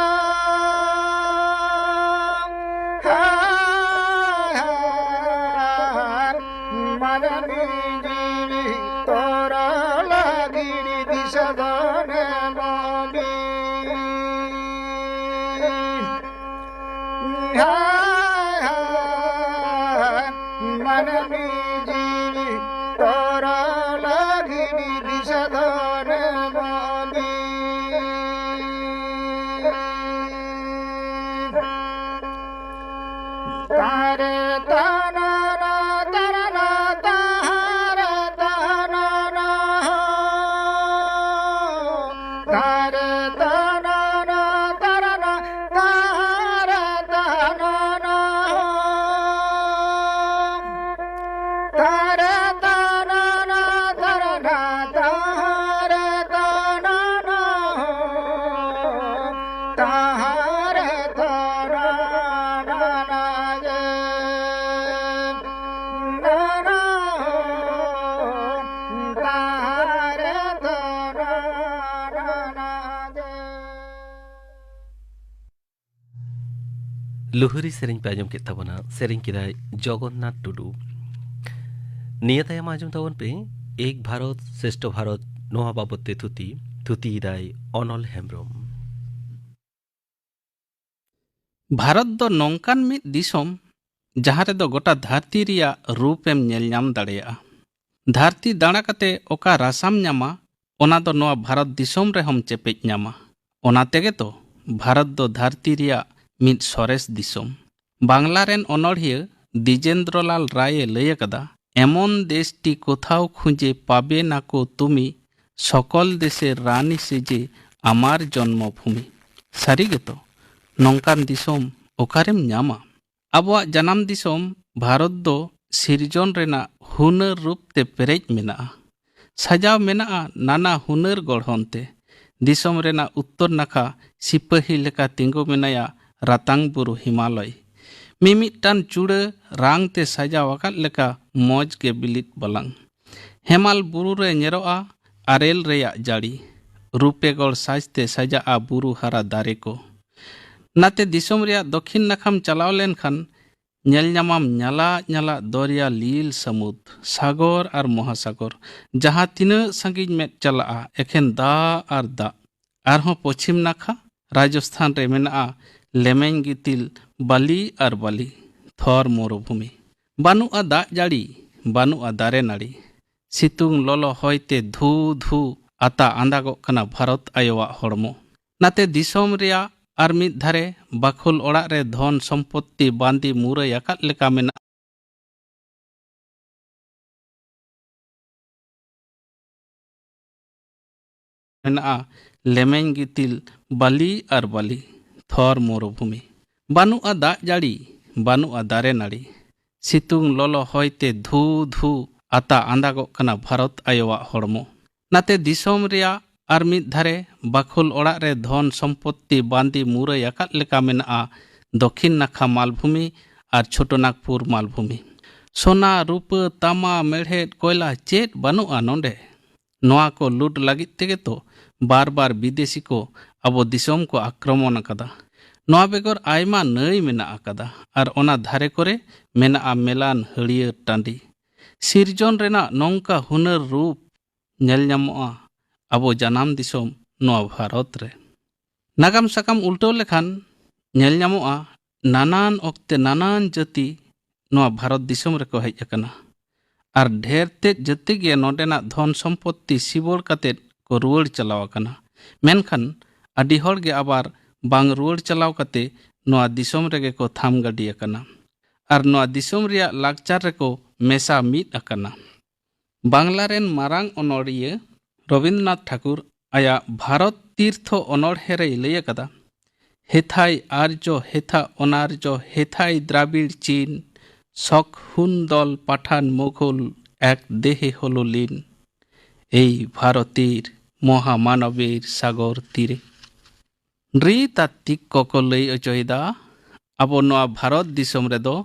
ᱦᱟᱭ, ᱦᱟᱭ, ᱢᱟᱹᱱᱢᱤ ᱡᱤᱣᱤ ᱛᱚᱨᱟ ᱞᱟᱹᱜᱤᱫ ᱫᱤᱥᱟᱹ ᱫᱚ ᱮᱢᱚᱜ ᱵᱤᱱ᱾ ᱦᱟᱭ, ᱦᱟᱭ, ᱢᱟᱹᱱᱢᱤ ᱡᱤᱣᱤ ᱛᱚᱨᱟ ᱞᱟᱹᱜᱤᱫ ᱫᱤᱥᱟᱹ ᱫᱚ ᱮᱢᱚᱜ ᱵᱤᱱ᱾ ᱛᱟᱨᱮ ᱛᱟᱱᱟᱱᱟ ᱛᱟᱨᱟᱱᱟ ᱛᱟᱦᱟᱨᱮ ᱛᱟᱱᱟᱱᱟ ᱦᱳ᱾ ᱛᱟᱨᱮ ᱛᱟᱱᱟᱱᱟ ᱛᱟᱨᱟᱱᱟ ᱛᱟᱦᱟᱨᱮ ᱛᱟᱱᱟᱱᱟ ᱦᱳ᱾ ᱛᱟᱨᱮ ᱛᱟᱱᱟᱱᱟ ᱛᱟᱨᱟᱱᱟ ᱛᱟᱦᱟᱨᱮ ᱛᱟᱱᱟᱱᱟ ᱦᱳ᱾ ᱛᱟᱦᱟᱨᱮ ᱛᱟᱱᱟᱱᱟ ᱡᱮ ᱱᱟᱱᱟ ᱦᱳ᱾ ᱛᱟᱦᱟᱨᱮ ᱛᱟᱱᱟᱱᱟ ᱡᱮ᱾ ᱞᱩᱦᱨᱤ ᱥᱮᱨᱮᱧ ᱯᱮ ᱟᱸᱡᱚᱢ ᱠᱮᱫ ᱛᱟᱵᱚᱱᱟ, ᱥᱮᱨᱮᱧ ᱠᱮᱫᱟᱭ ᱡᱚᱜᱚᱱᱱᱟᱛᱷ ᱴᱩᱰᱩ᱾ ᱱᱤᱭᱟᱹ ᱛᱟᱭᱚᱢ ᱟᱸᱡᱚᱢ ᱛᱟᱵᱚᱱ ᱯᱮ ᱮᱠ ᱵᱷᱟᱨᱚᱛ ᱥᱨᱮᱥᱴᱷᱚ ᱵᱷᱟᱨᱚᱛ, ᱱᱚᱣᱟ ᱵᱟᱵᱚᱛ ᱛᱮ ᱛᱷᱩᱛᱤ, ᱛᱷᱩᱛᱤᱭᱮᱫᱟᱭ ᱚᱱᱚᱞ ᱦᱮᱢᱵᱨᱚᱢ᱾ ᱵᱷᱟᱨᱚᱛ ᱫᱚ ᱱᱚᱝᱠᱟᱱ ᱢᱤᱫ ᱫᱤᱥᱚᱢ, ᱡᱟᱦᱟᱸ ᱨᱮᱫᱚ ᱜᱚᱴᱟ ᱫᱷᱟᱹᱨᱛᱤ ᱨᱮᱭᱟᱜ ᱨᱩᱯ ᱮᱢ ᱧᱮᱞ ᱧᱟᱢ ᱫᱟᱲᱮᱭᱟᱜᱼᱟ᱾ ᱫᱷᱟᱹᱨᱛᱤ ᱫᱟᱬᱟ ᱠᱟᱛᱮ ᱚᱠᱟ ᱨᱟᱥᱟᱢ ᱧᱟᱢᱟ, ᱚᱱᱟ ᱫᱚ ᱱᱚᱣᱟ ᱵᱷᱟᱨᱚᱛ ᱫᱤᱥᱚᱢ ᱨᱮᱦᱚᱸᱢ ᱪᱮᱯᱮᱡ ᱧᱟᱢᱟ᱾ ᱚᱱᱟ ᱛᱮᱜᱮ ᱛᱚ ᱵᱷᱟᱨᱚᱛ ᱫᱚ ᱫᱷᱟᱹᱨᱛᱤ ᱨᱮᱭᱟᱜ ᱢᱤᱫ ᱥᱚᱨᱮᱥ ᱫᱤᱥᱚᱢ᱾ ᱵᱟᱝᱞᱟ ᱨᱮᱱ ᱚᱱᱚᱬᱦᱤᱭᱟᱹ ᱫᱤᱡᱮᱱᱫᱨᱚᱞᱟᱞ ᱨᱟᱭ ᱮ ᱞᱟᱹᱭ ᱟᱠᱟᱫᱟ, "ᱮᱢᱚᱱ ᱫᱮᱥᱴᱤ ᱠᱳᱛᱷᱟᱣ ᱠᱷᱩᱸᱡᱮ ᱯᱟᱵᱮ ᱱᱟᱠᱚ ᱛᱩᱢᱤ, ᱥᱚᱠᱚᱞ ᱫᱮᱥᱮᱨ ᱨᱟᱱᱤ ᱥᱮᱡᱮ ᱟᱢᱟᱨ ᱡᱚᱱᱢᱚ ᱵᱷᱩᱢᱤ᱾" ᱥᱟᱹᱨᱤ ᱜᱮᱛᱚ, ᱱᱚᱝᱠᱟᱱ ᱫᱤᱥᱚᱢ ᱚᱠᱟᱨᱮᱢ ᱧᱟᱢᱟ? ᱟᱵᱚᱣᱟᱜ ᱡᱟᱱᱟᱢ ᱫᱤᱥᱚᱢ ᱵᱷᱟᱨᱚᱛ ᱫᱚ ᱥᱤᱨᱡᱚᱱ ᱨᱮᱱᱟᱜ ᱦᱩᱱᱟᱹᱨ ᱨᱩᱯ ᱛᱮ ᱯᱮᱨᱮᱡ ᱢᱮᱱᱟᱜᱼᱟ᱾ ᱥᱟᱡᱟᱣ ᱢᱮᱱᱟᱜᱼᱟ ᱱᱟᱱᱟ ᱦᱩᱱᱟᱹᱨ ᱜᱚᱲᱦᱚᱱ ᱛᱮ᱾ ᱫᱤᱥᱚᱢ ᱨᱮᱱᱟᱜ ᱩᱛᱛᱚᱨ ᱱᱟᱠᱷᱟ ᱥᱤᱯᱟᱹᱦᱤ ᱞᱮᱠᱟ ᱛᱤᱸᱜᱩ ᱢᱮᱱᱟᱭᱟ ᱨᱟᱛᱟᱝ ᱵᱩᱨᱩ ᱦᱤᱢᱟᱞᱚᱭ᱾ ᱢᱤᱢᱤᱫᱴᱟᱝ ᱪᱩᱲᱟᱹ ᱨᱟᱝ ᱛᱮ ᱥᱟᱡᱟᱣ ᱟᱠᱟᱫ ᱞᱮᱠᱟ ᱢᱚᱡᱽ ᱜᱮ ᱵᱤᱞᱤᱫ ᱵᱟᱞᱟᱝ᱾ ᱦᱮᱢᱟᱞ ᱵᱩᱨᱩ ᱨᱮ ᱧᱮᱨᱚᱜᱼᱟ ᱟᱨᱮᱞ ᱨᱮᱭᱟᱜ ᱡᱟᱹᱲᱤ᱾ ᱨᱩᱯᱮᱜᱚᱲ ᱥᱟᱡᱽ ᱛᱮ ᱥᱟᱡᱟᱜᱼᱟ ᱵᱩᱨᱩ ᱦᱟᱨᱟ ᱫᱟᱨᱮ ᱠᱚ᱾ ᱱᱟᱛᱮ ᱫᱤᱥᱚᱢ ᱨᱮᱭᱟᱜ ᱫᱚᱠᱷᱤᱱ ᱱᱟᱠᱷᱟᱢ ᱪᱟᱞᱟᱣ ᱞᱮᱱᱠᱷᱟᱱ ᱧᱮᱞ ᱧᱟᱢᱟᱢ ᱧᱟᱞᱟᱜ ᱧᱟᱞᱟᱜ ᱫᱚᱨᱭᱟ, ᱞᱤᱞ ᱥᱟᱹᱢᱩᱫ, ᱥᱟᱜᱚᱨ ᱟᱨ ᱢᱚᱦᱟᱥᱟᱜᱚᱨ᱾ ᱡᱟᱦᱟᱸ ᱛᱤᱱᱟᱹᱜ ᱥᱟᱺᱜᱤᱧ ᱢᱮᱫ ᱪᱟᱞᱟᱜᱼᱟ, ᱮᱠᱷᱮᱱ ᱫᱟᱜ ᱟᱨ ᱫᱟᱜ᱾ ᱟᱨᱦᱚᱸ ᱯᱚᱪᱷᱤᱢ ᱱᱟᱠᱷᱟ ᱨᱟᱡᱚᱥᱛᱷᱟᱱ ᱨᱮ ᱢᱮᱱᱟᱜᱼᱟ ᱞᱮᱢᱮᱧ ᱜᱤᱛᱤᱞ, ᱵᱟᱹᱞᱤ ᱟᱨ ᱵᱟᱹᱞᱤ, ᱛᱷᱚᱨ ᱢᱚᱨᱩᱵᱷᱩᱢᱤ᱾ ᱵᱟᱹᱱᱩᱜᱼᱟ ᱫᱟᱜ ᱡᱟᱹᱲᱤ, ᱵᱟᱹᱱᱩᱜᱼᱟ ᱫᱟᱨᱮ ᱱᱟᱹᱲᱤ᱾ ᱥᱤᱛᱩᱝ ᱞᱚᱞᱚ ᱦᱚᱭᱛᱮ ᱫᱷᱩ ᱫᱷᱩ ᱟᱛᱟ ᱟᱸᱫᱟᱜᱚᱜ ᱠᱟᱱᱟ ᱵᱷᱟᱨᱚᱛ ᱟᱭᱳᱣᱟᱜ ᱦᱚᱲᱢᱚ᱾ ᱱᱟᱛᱮ ᱫᱤᱥᱚᱢ ᱨᱮᱭᱟᱜ ᱟᱨ ᱢᱤᱫ ᱫᱷᱟᱨᱮ ᱵᱟᱠᱷᱳᱞ ᱚᱲᱟᱜ ᱨᱮ ᱫᱷᱚᱱ ᱥᱚᱢᱯᱚᱛᱛᱤ ᱵᱟᱸᱫᱤ ᱢᱩᱨᱟᱹᱭ ᱟᱠᱟᱫ ᱞᱮᱠᱟ ᱢᱮᱱᱟᱜᱼᱟ᱾ ᱢᱮᱱᱟᱜᱼᱟ ᱞᱮᱢᱮᱧ ᱜᱤᱛᱤᱞ, ᱵᱟᱹᱞᱤ ᱟᱨ ᱵᱟᱹᱞᱤ, ᱛᱷᱚᱨ ᱢᱚᱨᱩᱵᱷᱩᱢᱤ᱾ ᱵᱟᱹᱱᱩᱜᱼᱟ ᱫᱟᱜ ᱡᱟᱹᱲᱤ, ᱵᱟᱹᱱᱩᱜᱼᱟ ᱫᱟᱨᱮ ᱱᱟᱹᱲᱤ᱾ ᱥᱤᱛᱩᱝ ᱞᱚᱞᱚ ᱦᱚᱭᱛᱮ ᱫᱷᱩ ᱫᱷᱩ ᱟᱛᱟ ᱟᱸᱫᱟᱜᱚᱜ ᱠᱟᱱᱟ ᱵᱷᱟᱨᱚᱛ ᱟᱭᱳᱣᱟᱜ ᱦᱚᱲᱢᱚ᱾ ᱱᱟᱛᱮ ᱫᱤᱥᱚᱢ ᱨᱮᱭᱟᱜ ᱟᱨ ᱢᱤᱫ ᱫᱷᱟᱨᱮ ᱵᱟᱠᱷᱳᱞ ᱚᱲᱟᱜ ᱨᱮ ᱫᱷᱚᱱ ᱥᱚᱢᱯᱚᱛᱛᱤ ᱵᱟᱸᱫᱤ ᱢᱩᱨᱟᱹᱭ ᱟᱠᱟᱫ ᱞᱮᱠᱟ ᱢᱮᱱᱟᱜᱼᱟ ᱫᱚᱠᱷᱤᱱ ᱱᱟᱠᱷᱟ ᱢᱟᱞᱵᱷᱩᱢᱤ ᱟᱨ ᱪᱷᱳᱴᱳᱱᱟᱜᱽᱯᱩᱨ ᱢᱟᱞᱵᱷᱩᱢᱤ᱾ ᱥᱚᱱᱟ, ᱨᱩᱯᱟᱹ, ᱛᱟᱢᱟ, ᱢᱮᱲᱦᱮᱫ, ᱠᱚᱭᱞᱟ ᱪᱮᱫ ᱵᱟᱹᱱᱩᱜᱼᱟ ᱱᱚᱰᱮ? ᱱᱚᱣᱟ ᱠᱚ ᱞᱩᱴ ᱞᱟᱹᱜᱤᱫ ᱛᱮᱜᱮ ᱛᱚ ᱵᱟᱨ ᱵᱟᱨ ᱵᱤᱫᱮᱥᱤ ᱠᱚ ᱟᱵᱚ ᱫᱤᱥᱚᱢ ᱠᱚ ᱟᱠᱨᱚᱢᱚᱱ ᱟᱠᱟᱫᱟ᱾ ᱱᱚᱣᱟ ᱵᱮᱜᱚᱨ ᱟᱭᱢᱟ ᱱᱟᱹᱭ ᱢᱮᱱᱟᱜ ᱟᱠᱟᱫᱟ ᱟᱨ ᱚᱱᱟ ᱫᱷᱟᱨᱮ ᱠᱚᱨᱮ ᱢᱮᱱᱟᱜᱼᱟ ᱢᱮᱞᱟᱱ ᱦᱟᱹᱨᱭᱟᱹᱲ ᱴᱟᱺᱰᱤ᱾ ᱥᱤᱨᱡᱚᱱ ᱨᱮᱱᱟᱜ ᱱᱚᱝᱠᱟ ᱦᱩᱱᱟᱹᱨ ᱨᱩᱯ ᱧᱮᱞ ᱧᱟᱢᱚᱜᱼᱟ ᱟᱵᱚ ᱡᱟᱱᱟᱢ ᱫᱤᱥᱚᱢ ᱱᱚᱣᱟ ᱵᱷᱟᱨᱚᱛ ᱨᱮ᱾ ᱱᱟᱜᱟᱢ ᱥᱟᱠᱟᱢ ᱩᱞᱴᱟᱹᱣ ᱞᱮᱠᱷᱟᱱ ᱧᱮᱞ ᱧᱟᱢᱚᱜᱼᱟ ᱱᱟᱱᱟᱱ ᱚᱠᱛᱮ ᱱᱟᱱᱟᱱ ᱡᱟᱹᱛᱤ ᱱᱚᱣᱟ ᱵᱷᱟᱨᱚᱛ ᱫᱤᱥᱚᱢ ᱨᱮᱠᱚ ᱦᱮᱡ ᱟᱠᱟᱱᱟ᱾ ᱟᱨ ᱰᱷᱮᱨ ᱛᱮᱫ ᱡᱟᱹᱛᱤ ᱜᱮ ᱱᱚᱰᱮᱱᱟᱜ ᱫᱷᱚᱱ ᱥᱚᱢᱯᱚᱛᱛᱤ ᱥᱤᱵᱚᱲ ᱠᱟᱛᱮᱫ ᱠᱚ ᱨᱩᱣᱟᱹᱲ ᱪᱟᱞᱟᱣ ᱟᱠᱟᱱᱟ᱾ ᱢᱮᱱᱠᱷᱟᱱ ᱟᱹᱰᱤ ᱦᱚᱲ ᱜᱮ ᱟᱵᱟᱨ ᱵᱟᱝ ᱨᱩᱣᱟᱹᱲ ᱪᱟᱞᱟᱣ ᱠᱟᱛᱮ ᱱᱚᱣᱟ ᱫᱤᱥᱚᱢ ᱨᱮᱜᱮ ᱠᱚ ᱛᱷᱟᱢ ᱜᱟᱹᱰᱤ ᱟᱠᱟᱱᱟ᱾ ᱟᱨ ᱱᱚᱣᱟ ᱫᱤᱥᱚᱢ ᱨᱮᱭᱟᱜ ᱞᱟᱠᱪᱟᱨ ᱨᱮᱠᱚ ᱢᱮᱥᱟ ᱢᱤᱫ ᱟᱠᱟᱱᱟ᱾ ᱵᱟᱝᱞᱟ ᱨᱮᱱ ᱢᱟᱨᱟᱝ ᱚᱱᱚᱲᱤᱭᱟᱹ ᱨᱚᱵᱤᱱᱫᱨᱚᱱᱟᱛᱷ ᱴᱷᱟᱠᱩᱨ ᱟᱭᱟᱜ ᱵᱷᱟᱨᱚᱛ ᱛᱤᱨᱛᱷᱚ ᱚᱱᱚᱬᱦᱮ ᱨᱮᱭ ᱞᱟᱹᱭ ᱟᱠᱟᱫᱟ, ᱦᱮᱛᱷᱟᱭ ᱟᱨᱡᱚ, ᱦᱮᱛᱷᱟ ᱚᱱᱟᱨᱡᱚ, ᱦᱮᱛᱷᱟᱭ ᱫᱨᱟᱵᱤᱲ ᱪᱤᱱ, ᱥᱚᱠ ᱦᱩᱱ ᱫᱚᱞ ᱯᱟᱴᱷᱟᱱ ᱢᱩᱜᱷᱚᱞ ᱮᱠ ᱫᱮᱦᱮ ᱦᱚᱞᱚ ᱞᱤᱱ, ᱮᱭ ᱵᱷᱟᱨᱚᱛᱤᱨ ᱢᱚᱦᱟᱢᱟᱱᱚᱵᱤᱨ ᱥᱟᱜᱚᱨ ᱛᱤᱨᱮ᱾ ᱨᱤ ᱛᱟᱛᱛᱤᱠ ᱠᱚᱠᱚ ᱞᱟᱹᱭ ᱚᱪᱚᱭᱮᱫᱟ, ᱟᱵᱚ ᱱᱚᱣᱟ ᱵᱷᱟᱨᱚᱛ ᱫᱤᱥᱚᱢ ᱨᱮᱫᱚ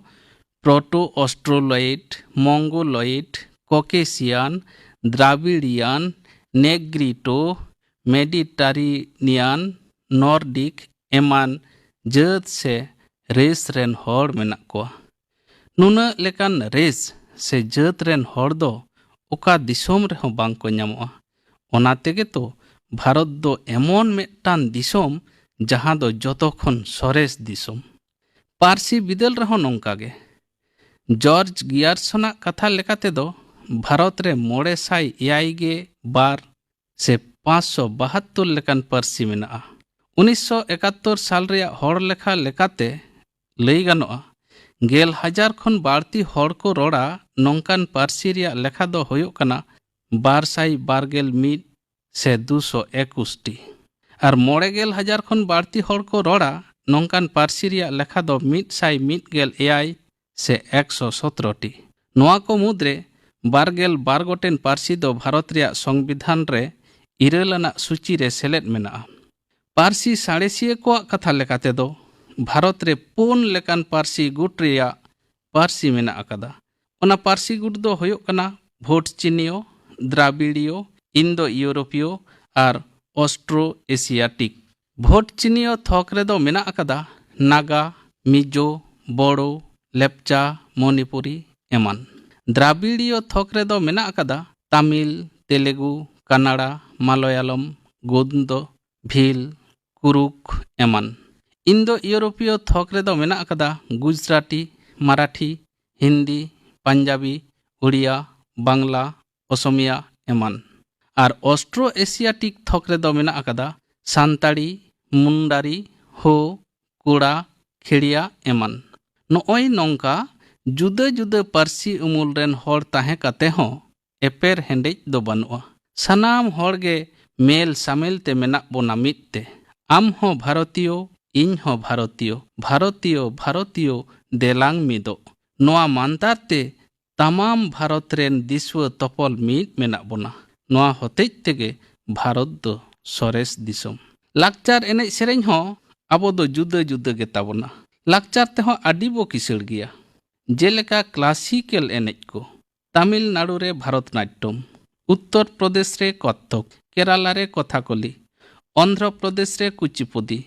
ᱯᱨᱚᱴᱳ ᱚᱥᱴᱨᱳᱞᱚᱭᱤᱰ, ᱢᱚᱝᱜᱳᱞᱚᱭᱤᱰ, ᱠᱚᱠᱮᱥᱤᱭᱟᱱ, ᱫᱨᱟᱵᱤᱲᱤᱭᱟᱱ, ᱱᱮᱜᱽᱨᱤᱴᱳ, ᱢᱮᱰᱤᱴᱟᱨᱤᱱᱤᱭᱟᱱ, ᱱᱚᱨᱰᱤᱠ ᱮᱢᱟᱱ ᱡᱟᱹᱛ ᱥᱮ ᱨᱮᱥ ᱨᱮᱱ ᱦᱚᱲ ᱢᱮᱱᱟᱜ ᱠᱚᱣᱟ᱾ ᱱᱩᱱᱟᱹᱜ ᱞᱮᱠᱟᱱ ᱨᱮᱥ ᱥᱮ ᱡᱟᱹᱛ ᱨᱮᱱ ᱦᱚᱲ ᱫᱚ ᱚᱠᱟ ᱫᱤᱥᱚᱢ ᱨᱮᱦᱚᱸ ᱵᱟᱝ ᱠᱚ ᱧᱟᱢᱚᱜᱼᱟ᱾ ᱚᱱᱟ ᱛᱮᱜᱮ ᱛᱚ ᱵᱷᱟᱨᱚᱛ ᱫᱚ ᱮᱢᱚᱱ ᱢᱤᱫᱴᱟᱝ ᱫᱤᱥᱚᱢ, ᱡᱟᱦᱟᱸ ᱫᱚ ᱡᱚᱛᱚ ᱠᱷᱚᱱ ᱥᱚᱨᱮᱥ ᱫᱤᱥᱚᱢ᱾ ᱯᱟᱹᱨᱥᱤ ᱵᱤᱫᱟᱹᱞ ᱨᱮᱦᱚᱸ ᱱᱚᱝᱠᱟ ᱜᱮ᱾ ᱡᱚᱨᱡᱽ ᱜᱤᱭᱟᱨᱥᱚᱱᱟᱜ ᱠᱟᱛᱷᱟ ᱞᱮᱠᱟ ᱛᱮᱫᱚ ᱵᱷᱟᱨᱚᱛ ᱨᱮ ᱢᱚᱬᱮ ᱥᱟᱭ ᱮᱭᱟᱭ ᱜᱮ ᱵᱟᱨ ᱥᱮ ᱯᱟᱸᱪᱥᱚ ᱵᱟᱦᱟᱛᱛᱳᱨ ᱞᱮᱠᱟᱱ ᱯᱟᱹᱨᱥᱤ ᱢᱮᱱᱟᱜᱼᱟ᱾ ᱩᱱᱤᱥᱥᱚ ᱮᱠᱟᱛᱛᱳᱨ ᱥᱟᱞ ᱨᱮᱭᱟᱜ ᱦᱚᱲ ᱞᱮᱠᱷᱟ ᱞᱮᱠᱟᱛᱮ ᱞᱟᱹᱭ ᱜᱟᱱᱚᱜᱼᱟ, ᱜᱮᱞ ᱦᱟᱡᱟᱨ ᱠᱷᱚᱱ ᱵᱟᱹᱲᱛᱤ ᱦᱚᱲ ᱠᱚ ᱨᱚᱲᱟ ᱱᱚᱝᱠᱟᱱ ᱯᱟᱹᱨᱥᱤ ᱨᱮᱭᱟᱜ ᱞᱮᱠᱷᱟ ᱫᱚ ᱦᱩᱭᱩᱜ ᱠᱟᱱᱟ ᱵᱟᱨ ᱥᱟᱭ ᱵᱟᱨ ᱜᱮᱞ ᱢᱤᱫ ᱥᱮ ᱫᱩᱥᱚ ᱮᱠᱩᱥ ᱴᱤ᱾ ᱟᱨ ᱢᱚᱬᱮ ᱜᱮᱞ ᱦᱟᱡᱟᱨ ᱠᱷᱚᱱ ᱵᱟᱹᱲᱛᱤ ᱦᱚᱲ ᱠᱚ ᱨᱚᱲᱟ ᱱᱚᱝᱠᱟᱱ ᱯᱟᱹᱨᱥᱤ ᱨᱮᱭᱟᱜ ᱞᱮᱠᱷᱟ ᱫᱚ ᱢᱤᱫ ᱥᱟᱭ ᱢᱤᱫ ᱜᱮᱞ ᱮᱭᱟᱭ ᱥᱮ ᱮᱠᱥᱚ ᱥᱚᱛᱨᱚ ᱴᱤ᱾ ᱱᱚᱣᱟ ᱠᱚ ᱢᱩᱫᱽᱨᱮ ᱵᱟᱨ ᱜᱮᱞ ᱵᱟᱨ ᱜᱚᱴᱮᱱ ᱯᱟᱹᱨᱥᱤ ᱫᱚ ᱵᱷᱟᱨᱚᱛ ᱨᱮᱭᱟᱜ ᱥᱚᱝᱵᱤᱫᱷᱟᱱ ᱨᱮ ᱤᱨᱟᱹᱞ ᱟᱱᱟᱜ ᱥᱩᱪᱤ ᱨᱮ ᱥᱮᱞᱮᱫ ᱢᱮᱱᱟᱜᱼᱟ᱾ ᱯᱟᱹᱨᱥᱤ ᱥᱟᱬᱮᱥᱤᱭᱟᱹ ᱠᱚᱣᱟᱜ ᱠᱟᱛᱷᱟ ᱞᱮᱠᱟ ᱛᱮᱫᱚ, ᱵᱷᱟᱨᱚᱛ ᱨᱮ ᱯᱩᱱ ᱞᱮᱠᱟᱱ ᱯᱟᱹᱨᱥᱤ ᱜᱩᱴ ᱨᱮᱭᱟᱜ ᱯᱟᱹᱨᱥᱤ ᱢᱮᱱᱟᱜ ᱟᱠᱟᱫᱟ᱾ ᱚᱱᱟ ᱯᱟᱹᱨᱥᱤ ᱜᱩᱴ ᱫᱚ ᱦᱩᱭᱩᱜ ᱠᱟᱱᱟ ᱵᱷᱳᱴ ᱪᱤᱱᱤᱭᱚ, ᱫᱨᱟᱵᱤᱲᱤᱭᱚ, ᱤᱱᱫᱳ ᱤᱭᱩᱨᱳᱯᱤᱭᱚ ᱟᱨ ᱚᱥᱴᱨᱳ ᱮᱥᱤᱭᱟᱴᱤᱠ᱾ ᱵᱷᱳᱴ ᱪᱤᱱᱤᱭᱚ ᱛᱷᱚᱠ ᱨᱮᱫᱚ ᱢᱮᱱᱟᱜ ᱟᱠᱟᱫᱟ ᱱᱟᱜᱟ, ᱢᱤᱡᱳ, ᱵᱳᱲᱳ, ᱞᱮᱯᱪᱟ, ᱢᱚᱱᱤᱯᱩᱨᱤ ᱮᱢᱟᱱ᱾ ᱫᱨᱟᱵᱤᱲᱤᱭᱚ ᱛᱷᱚᱠ ᱨᱮᱫᱚ ᱢᱮᱱᱟᱜ ᱟᱠᱟᱫᱟ ᱛᱟᱢᱤᱞ, ᱛᱮᱞᱮᱜᱩ, ᱠᱟᱱᱟᱲᱟ, ᱢᱟᱞᱚᱭᱟᱞᱚᱢ, ᱜᱳᱱᱫᱚ, ᱵᱷᱤᱞ, ᱠᱩᱨᱩᱠ ᱮᱢᱟᱱ᱾ ᱤᱱᱫᱳ ᱤᱭᱩᱨᱳᱯᱤᱭᱚ ᱛᱷᱚᱠ ᱨᱮᱫᱚ ᱢᱮᱱᱟᱜ ᱟᱠᱟᱫᱟ ᱜᱩᱡᱽᱨᱟᱴᱤ, ᱢᱟᱨᱟᱴᱷᱤ, ᱦᱤᱱᱫᱤ, ᱯᱟᱧᱡᱟᱵᱤ, ᱩᱲᱤᱭᱟ, ᱵᱟᱝᱞᱟ, ᱚᱥᱚᱢᱤᱭᱟ ᱮᱢᱟᱱ᱾ ᱟᱨ ᱚᱥᱴᱨᱳ ᱮᱥᱤᱭᱟᱴᱤᱠ ᱛᱷᱚᱠ ᱨᱮᱫᱚ ᱢᱮᱱᱟᱜ ᱟᱠᱟᱫᱟ ᱥᱟᱱᱛᱟᱲᱤ, ᱢᱩᱱᱰᱟᱨᱤ, ᱦᱳ, ᱠᱳᱲᱟ, ᱠᱷᱮᱲᱤᱭᱟ ᱮᱢᱟᱱ᱾ ᱱᱚᱜᱼᱚᱭ ᱱᱚᱝᱠᱟ ᱡᱩᱫᱟᱹ ᱡᱩᱫᱟᱹ ᱯᱟᱹᱨᱥᱤ ᱩᱢᱩᱞ ᱨᱮᱱ ᱦᱚᱲ ᱛᱟᱦᱮᱸ ᱠᱟᱛᱮ ᱦᱚᱸ ᱮᱯᱮᱨ ᱦᱮᱸᱰᱮᱡ ᱫᱚ ᱵᱟᱹᱱᱩᱜᱼᱟ᱾ ᱥᱟᱱᱟᱢ ᱦᱚᱲ ᱜᱮ ᱢᱮᱞ ᱥᱟᱢᱮᱞ ᱛᱮ ᱢᱮᱱᱟᱜ ᱵᱚᱱᱟ ᱢᱤᱫ ᱛᱮ᱾ ᱟᱢ ᱦᱚᱸ ᱵᱷᱟᱨᱚᱛᱤᱭᱚ, ᱤᱧ ᱦᱚᱸ ᱵᱷᱟᱨᱚᱛᱤᱭᱚ, ᱵᱷᱟᱨᱚᱛᱤᱭᱚ, ᱵᱷᱟᱨᱚᱛᱤᱭᱚ, ᱫᱮᱞᱟᱝ ᱢᱤᱫᱚᱜ᱾ ᱱᱚᱣᱟ ᱢᱟᱱᱛᱟᱨ ᱛᱮ ᱛᱟᱢᱟᱢ ᱵᱷᱟᱨᱚᱛ ᱨᱮᱱ ᱫᱤᱥᱩᱣᱟᱹ ᱛᱚᱯᱚᱞ ᱢᱤᱫ ᱢᱮᱱᱟᱜ ᱵᱚᱱᱟ᱾ ᱱᱚᱣᱟ ᱦᱚᱛᱮᱡ ᱛᱮᱜᱮ ᱵᱷᱟᱨᱚᱛ ᱫᱚ ᱥᱚᱨᱮᱥ ᱫᱤᱥᱚᱢ᱾ ᱞᱟᱠᱪᱟᱨ ᱮᱱᱮᱡ ᱥᱮᱨᱮᱧ ᱦᱚᱸ ᱟᱵᱚ ᱫᱚ ᱡᱩᱫᱟᱹ ᱡᱩᱫᱟᱹ ᱜᱮ ᱛᱟᱵᱚᱱᱟ᱾ ᱞᱟᱠᱪᱟᱨ ᱛᱮᱦᱚᱸ ᱟᱹᱰᱤ ᱵᱚ ᱠᱤᱥᱟᱹᱲ ᱜᱮᱭᱟ᱾ ᱡᱮᱞᱮᱠᱟ ᱠᱞᱟᱥᱤᱠᱮᱞ ᱮᱱᱮᱡ ᱠᱚ, ᱛᱟᱢᱤᱞᱱᱟᱲᱩ ᱨᱮ ᱵᱷᱟᱨᱚᱛᱱᱟᱴᱴᱚᱢ, ᱩᱛᱛᱚᱨ ᱯᱨᱚᱫᱮᱥ ᱨᱮ ᱠᱚᱛᱷᱚᱠ, ᱠᱮᱨᱟᱞᱟ ᱨᱮ ᱠᱚᱛᱷᱟᱠᱚᱞᱤ, ᱚᱱᱫᱷᱨᱚ ᱯᱨᱚᱫᱮᱥ ᱨᱮ ᱠᱩᱪᱤᱯᱩᱫᱤ,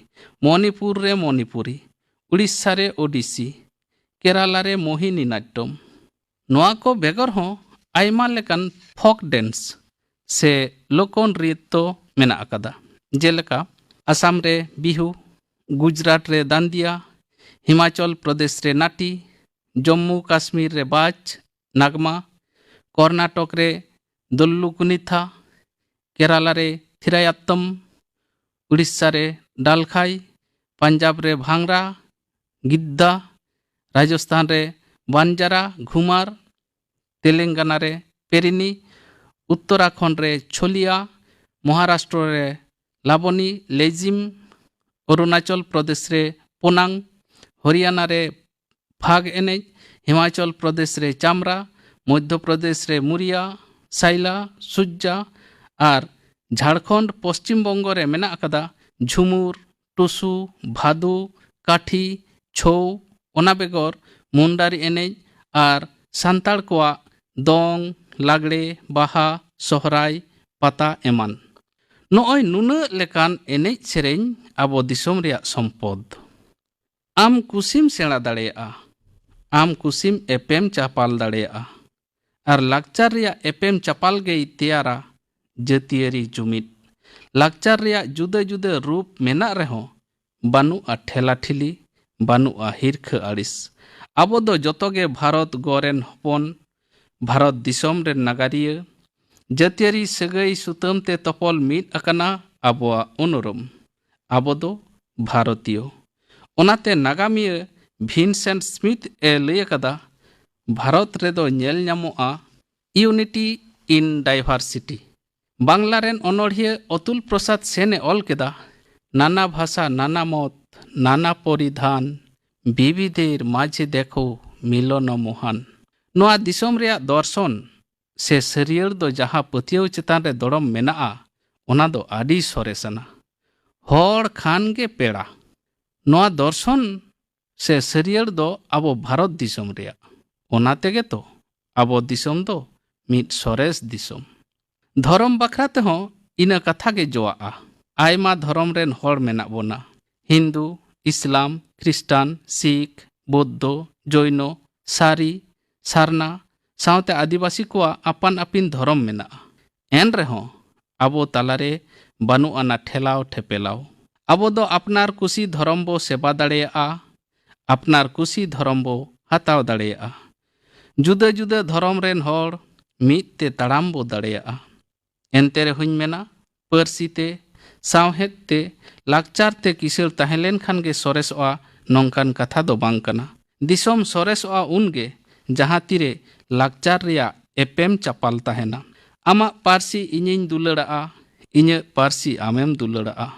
ᱢᱚᱱᱤᱯᱩᱨ ᱨᱮ ᱢᱚᱱᱤᱯᱩᱨᱤ, ᱩᱲᱤᱥᱥᱟ ᱨᱮ ᱳᱰᱤᱥᱤ, ᱠᱮᱨᱟᱞᱟ ᱨᱮ ᱢᱳᱦᱤᱱᱤ ᱱᱟᱴᱴᱚᱢ᱾ ᱱᱚᱣᱟ ᱠᱚ ᱵᱮᱜᱚᱨ ᱦᱚᱸ ᱟᱭᱢᱟ ᱞᱮᱠᱟᱱ ᱯᱷᱳᱠ ᱰᱮᱱᱥ ᱥᱮ ᱞᱳᱠᱚ ᱱᱨᱤᱛᱛᱚ ᱢᱮᱱᱟᱜ ᱟᱠᱟᱫᱟ᱾ ᱡᱮᱞᱮᱠᱟ ᱟᱥᱟᱢ ᱨᱮ ᱵᱤᱦᱩ, ᱜᱩᱡᱽᱨᱟᱴ ᱨᱮ ᱫᱟᱱᱫᱤᱭᱟ, ᱦᱤᱢᱟᱪᱚᱞ ᱯᱨᱚᱫᱮᱥ ᱨᱮ ᱱᱟᱴᱤ, ᱡᱚᱢᱢᱩ ᱠᱟᱥᱢᱤᱨ ᱨᱮ ᱵᱟᱪ ᱱᱟᱜᱽᱢᱟ, ᱠᱚᱨᱱᱟᱴᱚᱠ ᱨᱮ ᱫᱚᱞᱞᱩ ᱠᱩᱱᱤᱛᱷᱟ, ᱠᱮᱨᱟᱞᱟ ᱨᱮ ᱛᱷᱤᱨᱟᱭᱟᱛᱛᱚᱢ, ᱩᱲᱤᱥᱥᱟ ᱨᱮ ᱰᱟᱞᱠᱷᱟᱭ, ᱯᱟᱧᱡᱟᱵᱽ ᱨᱮ ᱵᱷᱟᱝᱨᱟ ᱜᱤᱫᱽᱫᱟ, ᱨᱟᱡᱚᱥᱛᱷᱟᱱ ᱨᱮ ᱵᱟᱱᱡᱟᱨᱟ ᱜᱷᱩᱢᱟᱨ, ᱛᱮᱞᱮᱝᱜᱟᱱᱟ ᱨᱮ ᱯᱮᱨᱤᱱᱤ, ᱩᱛᱛᱚᱨᱟᱠᱷᱚᱸᱰ ᱨᱮ ᱪᱷᱳᱞᱤᱭᱟ, ᱢᱚᱦᱟᱨᱟᱥᱴᱨᱚ ᱨᱮ ᱞᱟᱵᱚᱱᱤ ᱞᱮᱡᱤᱢ, ᱚᱨᱩᱱᱟᱪᱚᱞ ᱯᱨᱚᱫᱮᱥ ᱨᱮ ᱯᱳᱱᱟᱝ, ᱦᱚᱨᱤᱭᱟᱱᱟ ᱨᱮ ᱯᱷᱟᱜᱽ ᱮᱱᱮᱡ, ᱦᱤᱢᱟᱪᱚᱞ ᱯᱨᱚᱫᱮᱥ ᱨᱮ ᱪᱟᱢᱨᱟ, ᱢᱚᱫᱽᱫᱷᱚ ᱯᱨᱚᱫᱮᱥ ᱨᱮ ᱢᱩᱨᱤᱭᱟ, ᱥᱟᱭᱞᱟ, ᱥᱩᱡᱡᱟ ᱟᱨ ᱡᱷᱟᱲᱠᱷᱚᱸᱰ, ᱯᱚᱥᱪᱤᱢ ᱵᱚᱝᱜᱚ ᱨᱮ ᱢᱮᱱᱟᱜ ᱟᱠᱟᱫᱟ ᱡᱷᱩᱢᱩᱨ, ᱴᱩᱥᱩ, ᱵᱷᱟᱫᱩ, ᱠᱟᱴᱷᱤ, ᱪᱷᱳᱣ, ᱚᱱᱟ ᱵᱮᱜᱚᱨ ᱢᱩᱱᱰᱟᱨᱤ ᱮᱱᱮᱡ ᱟᱨ ᱥᱟᱱᱛᱟᱲ ᱠᱚᱣᱟᱜ ᱫᱚᱝ, ᱞᱟᱜᱽᱲᱮ, ᱵᱟᱦᱟ, ᱥᱚᱦᱨᱟᱭ, ᱯᱟᱛᱟ ᱮᱢᱟᱱ᱾ ᱱᱚᱜᱼᱚᱭ ᱱᱩᱱᱟᱹᱜ ᱞᱮᱠᱟᱱ ᱮᱱᱮᱡ ᱥᱮᱨᱮᱧ ᱟᱵᱚ ᱫᱤᱥᱚᱢ ᱨᱮᱭᱟᱜ ᱥᱚᱢᱯᱚᱫ᱾ ᱟᱢ ᱠᱩᱥᱤᱢ ᱥᱮᱬᱟ ᱫᱟᱲᱮᱭᱟᱜᱼᱟ, ᱟᱢ ᱠᱩᱥᱤᱢ ᱮᱯᱮᱢ ᱪᱟᱯᱟᱞ ᱫᱟᱲᱮᱭᱟᱜᱼᱟ᱾ ᱟᱨ ᱞᱟᱠᱪᱟᱨ ᱨᱮᱭᱟᱜ ᱮᱯᱮᱢ ᱪᱟᱯᱟᱞ ᱜᱮᱭ ᱛᱮᱭᱟᱨᱟ ᱡᱟᱹᱛᱤᱭᱟᱹᱨᱤ ᱡᱩᱢᱤᱫ᱾ ᱞᱟᱠᱪᱟᱨ ᱨᱮᱭᱟᱜ ᱡᱩᱫᱟᱹ ᱡᱩᱫᱟᱹ ᱨᱩᱯ ᱢᱮᱱᱟᱜ ᱨᱮᱦᱚᱸ, ᱵᱟᱹᱱᱩᱜᱼᱟ ᱴᱷᱮᱞᱟᱴᱷᱤᱞᱤ, ᱵᱟᱹᱱᱩᱜᱼᱟ ᱦᱤᱨᱠᱷᱟᱹ ᱟᱹᱲᱤᱥ᱾ ᱟᱵᱚ ᱫᱚ ᱡᱚᱛᱚ ᱜᱮ ᱵᱷᱟᱨᱚᱛ ᱜᱚ ᱨᱮᱱ ᱦᱚᱯᱚᱱ, ᱵᱷᱟᱨᱚᱛ ᱫᱤᱥᱚᱢ ᱨᱮᱱ ᱱᱟᱜᱟᱨᱤᱭᱟᱹ᱾ ᱡᱟᱹᱛᱤᱭᱟᱹᱨᱤ ᱥᱟᱹᱜᱟᱹᱭ ᱥᱩᱛᱟᱹᱢ ᱛᱮ ᱛᱚᱯᱚᱞ ᱢᱤᱫ ᱟᱠᱟᱱᱟ ᱟᱵᱚᱣᱟᱜ ᱩᱱᱩᱨᱩᱢ᱾ ᱟᱵᱚ ᱫᱚ ᱵᱷᱟᱨᱚᱛᱤᱭᱚ᱾ ᱚᱱᱟᱛᱮ ᱱᱟᱜᱟᱢᱤᱭᱟᱹ ᱵᱷᱤᱱᱥᱮᱱᱴ ᱥᱢᱤᱛᱷ ᱮ ᱞᱟᱹᱭ ᱟᱠᱟᱫᱟ, ᱵᱷᱟᱨᱚᱛ ᱨᱮᱫᱚ ᱧᱮᱞ ᱧᱟᱢᱚᱜᱼᱟ unity in diversity᱾ ᱵᱟᱝᱞᱟ ᱨᱮᱱ ᱚᱱᱚᱬᱦᱤᱭᱟᱹ ᱚᱛᱩᱞ ᱯᱨᱚᱥᱟᱫᱽ ᱥᱮᱱ ᱮ ᱚᱞ ᱠᱮᱫᱟ, ᱱᱟᱱᱟ ᱵᱷᱟᱥᱟ, ᱱᱟᱱᱟ ᱢᱚᱛ, ᱱᱟᱱᱟ ᱯᱚᱨᱤᱫᱷᱟᱱ, ᱵᱤᱵᱤᱫᱷᱮᱨ ᱢᱟᱡᱷᱮ ᱫᱮᱠᱷᱳ ᱢᱤᱞᱚᱱ ᱢᱳᱦᱟᱱ᱾ ᱱᱚᱣᱟ ᱫᱤᱥᱚᱢ ᱨᱮᱭᱟᱜ ᱫᱚᱨᱥᱚᱱ ᱥᱮ ᱥᱟᱹᱨᱭᱟᱹᱲ ᱫᱚ ᱡᱟᱦᱟᱸ ᱯᱟᱹᱛᱭᱟᱹᱣ ᱪᱮᱛᱟᱱ ᱨᱮ ᱫᱚᱲᱚᱢ ᱢᱮᱱᱟᱜᱼᱟ, ᱚᱱᱟ ᱫᱚ ᱟᱹᱰᱤ ᱥᱚᱨᱮᱥ ᱟᱱᱟ᱾ ᱦᱚᱲ ᱠᱷᱟᱱ ᱜᱮ ᱯᱮᱲᱟ᱾ ᱱᱚᱣᱟ ᱫᱚᱨᱥᱚᱱ ᱥᱮ ᱥᱟᱹᱨᱭᱟᱹᱲ ᱫᱚ ᱟᱵᱚ ᱵᱷᱟᱨᱚᱛ ᱫᱤᱥᱚᱢ ᱨᱮᱭᱟᱜ᱾ ᱚᱱᱟ ᱛᱮᱜᱮ ᱛᱚ ᱟᱵᱚ ᱫᱤᱥᱚᱢ ᱫᱚ ᱢᱤᱫ ᱥᱚᱨᱮᱥ ᱫᱤᱥᱚᱢ᱾ ᱫᱷᱚᱨᱚᱢ ᱵᱟᱠᱷᱨᱟ ᱛᱮᱦᱚᱸ ᱤᱱᱟᱹ ᱠᱟᱛᱷᱟ ᱜᱮ ᱡᱚᱣᱟᱜᱼᱟ᱾ ᱟᱭᱢᱟ ᱫᱷᱚᱨᱚᱢ ᱨᱮᱱ ᱦᱚᱲ ᱢᱮᱱᱟᱜ ᱵᱚᱱᱟ᱾ ᱦᱤᱱᱫᱩ, ᱤᱥᱞᱟᱢ, ᱠᱷᱨᱤᱥᱴᱟᱱ, ᱥᱤᱠᱷ, ᱵᱳᱫᱽᱫᱷᱚ, ᱡᱚᱭᱱᱚ, ᱥᱟᱨᱤ, ᱥᱟᱨᱱᱟ, ᱥᱟᱶᱛᱮ ᱟᱹᱫᱤᱵᱟᱹᱥᱤ ᱠᱚᱣᱟᱜ ᱟᱯᱟᱱ ᱟᱹᱯᱤᱱ ᱫᱷᱚᱨᱚᱢ ᱢᱮᱱᱟᱜᱼᱟ᱾ ᱮᱱ ᱨᱮᱦᱚᱸ ᱟᱵᱚ ᱛᱟᱞᱟᱨᱮ ᱵᱟᱹᱱᱩᱜ ᱟᱱᱟ ᱴᱷᱮᱞᱟᱣ ᱴᱷᱮᱯᱮᱞᱟᱣ᱾ ᱟᱵᱚ ᱫᱚ ᱟᱯᱱᱟᱨ ᱠᱩᱥᱤ ᱫᱷᱚᱨᱚᱢ ᱵᱚ ᱥᱮᱵᱟ ᱫᱟᱲᱮᱭᱟᱜᱼᱟ, ᱟᱯᱱᱟᱨ ᱠᱩᱥᱤ ᱫᱷᱚᱨᱚᱢ ᱵᱚ ᱦᱟᱛᱟᱣ ᱫᱟᱲᱮᱭᱟᱜᱼᱟ᱾ ᱡᱩᱫᱟᱹ ᱡᱩᱫᱟᱹ ᱫᱷᱚᱨᱚᱢ ᱨᱮᱱ ᱦᱚᱲ ᱢᱤᱫ ᱛᱮ ᱛᱟᱲᱟᱢ ᱵᱚ ᱫᱟᱲᱮᱭᱟᱜᱼᱟ᱾ ᱮᱱᱛᱮ ᱨᱮᱦᱚᱸᱧ ᱢᱮᱱᱟ, ᱯᱟᱹᱨᱥᱤ ᱛᱮ, ᱥᱟᱶᱦᱮᱫ ᱛᱮ, ᱞᱟᱠᱪᱟᱨ ᱛᱮ ᱠᱤᱥᱟᱹᱬ ᱛᱟᱦᱮᱸ ᱞᱮᱱᱠᱷᱟᱱ ᱜᱮ ᱥᱚᱨᱮᱥᱚᱜᱼᱟ, ᱱᱚᱝᱠᱟᱱ ᱠᱟᱛᱷᱟ ᱫᱚ ᱵᱟᱝ ᱠᱟᱱᱟ᱾ ᱫᱤᱥᱚᱢ ᱥᱚᱨᱮᱥᱚᱜᱼᱟ ᱩᱱᱜᱮ, ᱡᱟᱦᱟᱸ ᱛᱤᱨᱮ ᱞᱟᱠᱪᱟᱨ ᱨᱮᱭᱟᱜ ᱮᱯᱮᱢ ᱪᱟᱯᱟᱞ ᱛᱟᱦᱮᱱᱟ᱾ ᱟᱢᱟᱜ ᱯᱟᱹᱨᱥᱤ ᱤᱧᱤᱧ ᱫᱩᱞᱟᱹᱲᱟᱜᱼᱟ, ᱤᱧᱟᱹᱜ ᱯᱟᱹᱨᱥᱤ ᱟᱢᱮᱢ ᱫᱩᱞᱟᱹᱲᱟᱜᱼᱟ᱾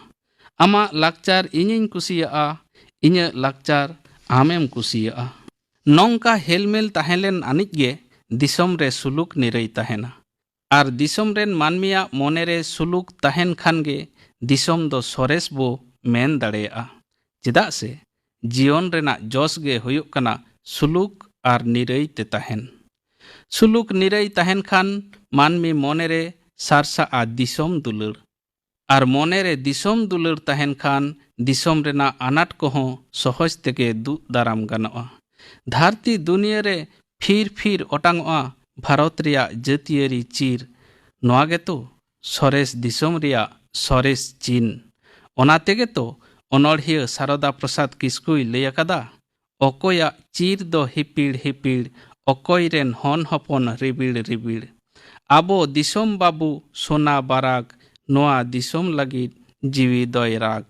ᱟᱢᱟᱜ ᱞᱟᱠᱪᱟᱨ ᱤᱧᱤᱧ ᱠᱩᱥᱤᱭᱟᱜᱼᱟ, ᱤᱧᱟᱹᱜ ᱞᱟᱠᱪᱟᱨ ᱟᱢᱮᱢ ᱠᱩᱥᱤᱭᱟᱜᱼᱟ᱾ ᱱᱚᱝᱠᱟ ᱦᱮᱞᱢᱮᱞ ᱛᱟᱦᱮᱸ ᱞᱮᱱ ᱟᱹᱱᱤᱡ ᱜᱮ ᱫᱤᱥᱚᱢ ᱨᱮ ᱥᱩᱞᱩᱠ ᱱᱤᱨᱟᱹᱭ ᱛᱟᱦᱮᱱᱟ᱾ ᱟᱨ ᱫᱤᱥᱚᱢ ᱨᱮᱱ ᱢᱟᱹᱱᱢᱤᱭᱟᱜ ᱢᱚᱱᱮ ᱨᱮ ᱥᱩᱞᱩᱠ ᱛᱟᱦᱮᱱ ᱠᱷᱟᱱ ᱜᱮ ᱫᱤᱥᱚᱢ ᱫᱚ ᱥᱚᱨᱮᱥ ᱵᱚ ᱢᱮᱱ ᱫᱟᱲᱮᱭᱟᱜᱼᱟ᱾ ᱪᱮᱫᱟᱜ ᱥᱮ ᱡᱤᱭᱚᱱ ᱨᱮᱱᱟᱜ ᱡᱚᱥ ᱜᱮ ᱦᱩᱭᱩᱜ ᱠᱟᱱᱟ ᱥᱩᱞᱩᱠ ᱟᱨ ᱱᱤᱨᱟᱹᱭ ᱛᱮ ᱛᱟᱦᱮᱱ᱾ ᱥᱩᱞᱩᱠ ᱱᱤᱨᱟᱹᱭ ᱛᱟᱦᱮᱱ ᱠᱷᱟᱱ ᱢᱟᱹᱱᱢᱤ ᱢᱚᱱᱮ ᱨᱮ ᱥᱟᱨᱥᱟᱜᱼᱟ ᱫᱤᱥᱚᱢ ᱫᱩᱞᱟᱹᱲ᱾ ᱟᱨ ᱢᱚᱱᱮ ᱨᱮ ᱫᱤᱥᱚᱢ ᱫᱩᱞᱟᱹᱲ ᱛᱟᱦᱮᱱ ᱠᱷᱟᱱ ᱫᱤᱥᱚᱢ ᱨᱮᱱᱟᱜ ᱟᱱᱟᱴ ᱠᱚᱦᱚᱸ ᱥᱚᱦᱚᱡᱽ ᱛᱮᱜᱮ ᱫᱩᱜ ᱫᱟᱨᱟᱢ ᱜᱟᱱᱚᱜᱼᱟ᱾ ᱫᱷᱟᱹᱨᱛᱤ ᱫᱩᱱᱤᱭᱟᱹ ᱨᱮ ᱯᱷᱤᱨ ᱯᱷᱤᱨ ᱚᱴᱟᱝᱚᱜᱼᱟ ᱵᱷᱟᱨᱚᱛ ᱨᱮᱭᱟᱜ ᱡᱟᱹᱛᱤᱭᱟᱹᱨᱤ ᱪᱤᱨ᱾ ᱱᱚᱣᱟ ᱜᱮᱛᱚ ᱥᱚᱨᱮᱥ ᱫᱤᱥᱚᱢ ᱨᱮᱭᱟᱜ ᱥᱚᱨᱮᱥ ᱪᱤᱱ᱾ ᱚᱱᱟ ᱛᱮᱜᱮ ᱛᱚ ᱚᱱᱚᱬᱦᱤᱭᱟᱹ ᱥᱟᱨᱚᱫᱟ ᱯᱨᱚᱥᱟᱫᱽ ᱠᱤᱥᱠᱩᱭ ᱞᱟᱹᱭ ᱟᱠᱟᱫᱟ, "ᱚᱠᱚᱭᱟᱜ ᱪᱤᱨ ᱫᱚ ᱦᱤᱯᱤᱲ ᱦᱤᱯᱤᱲ, ᱚᱠᱚᱭ ᱨᱮᱱ ᱦᱚᱱ ᱦᱚᱯᱚᱱ ᱨᱤᱵᱤᱲ ᱨᱤᱵᱤᱲ᱾ ᱟᱵᱚ ᱫᱤᱥᱚᱢ ᱵᱟᱹᱵᱩ ᱥᱳᱱᱟ ᱵᱟᱨᱟᱠ, ᱱᱚᱣᱟ ᱫᱤᱥᱚᱢ ᱞᱟᱹᱜᱤᱫ ᱡᱤᱣᱤ ᱫᱚᱭ ᱨᱟᱠ᱾"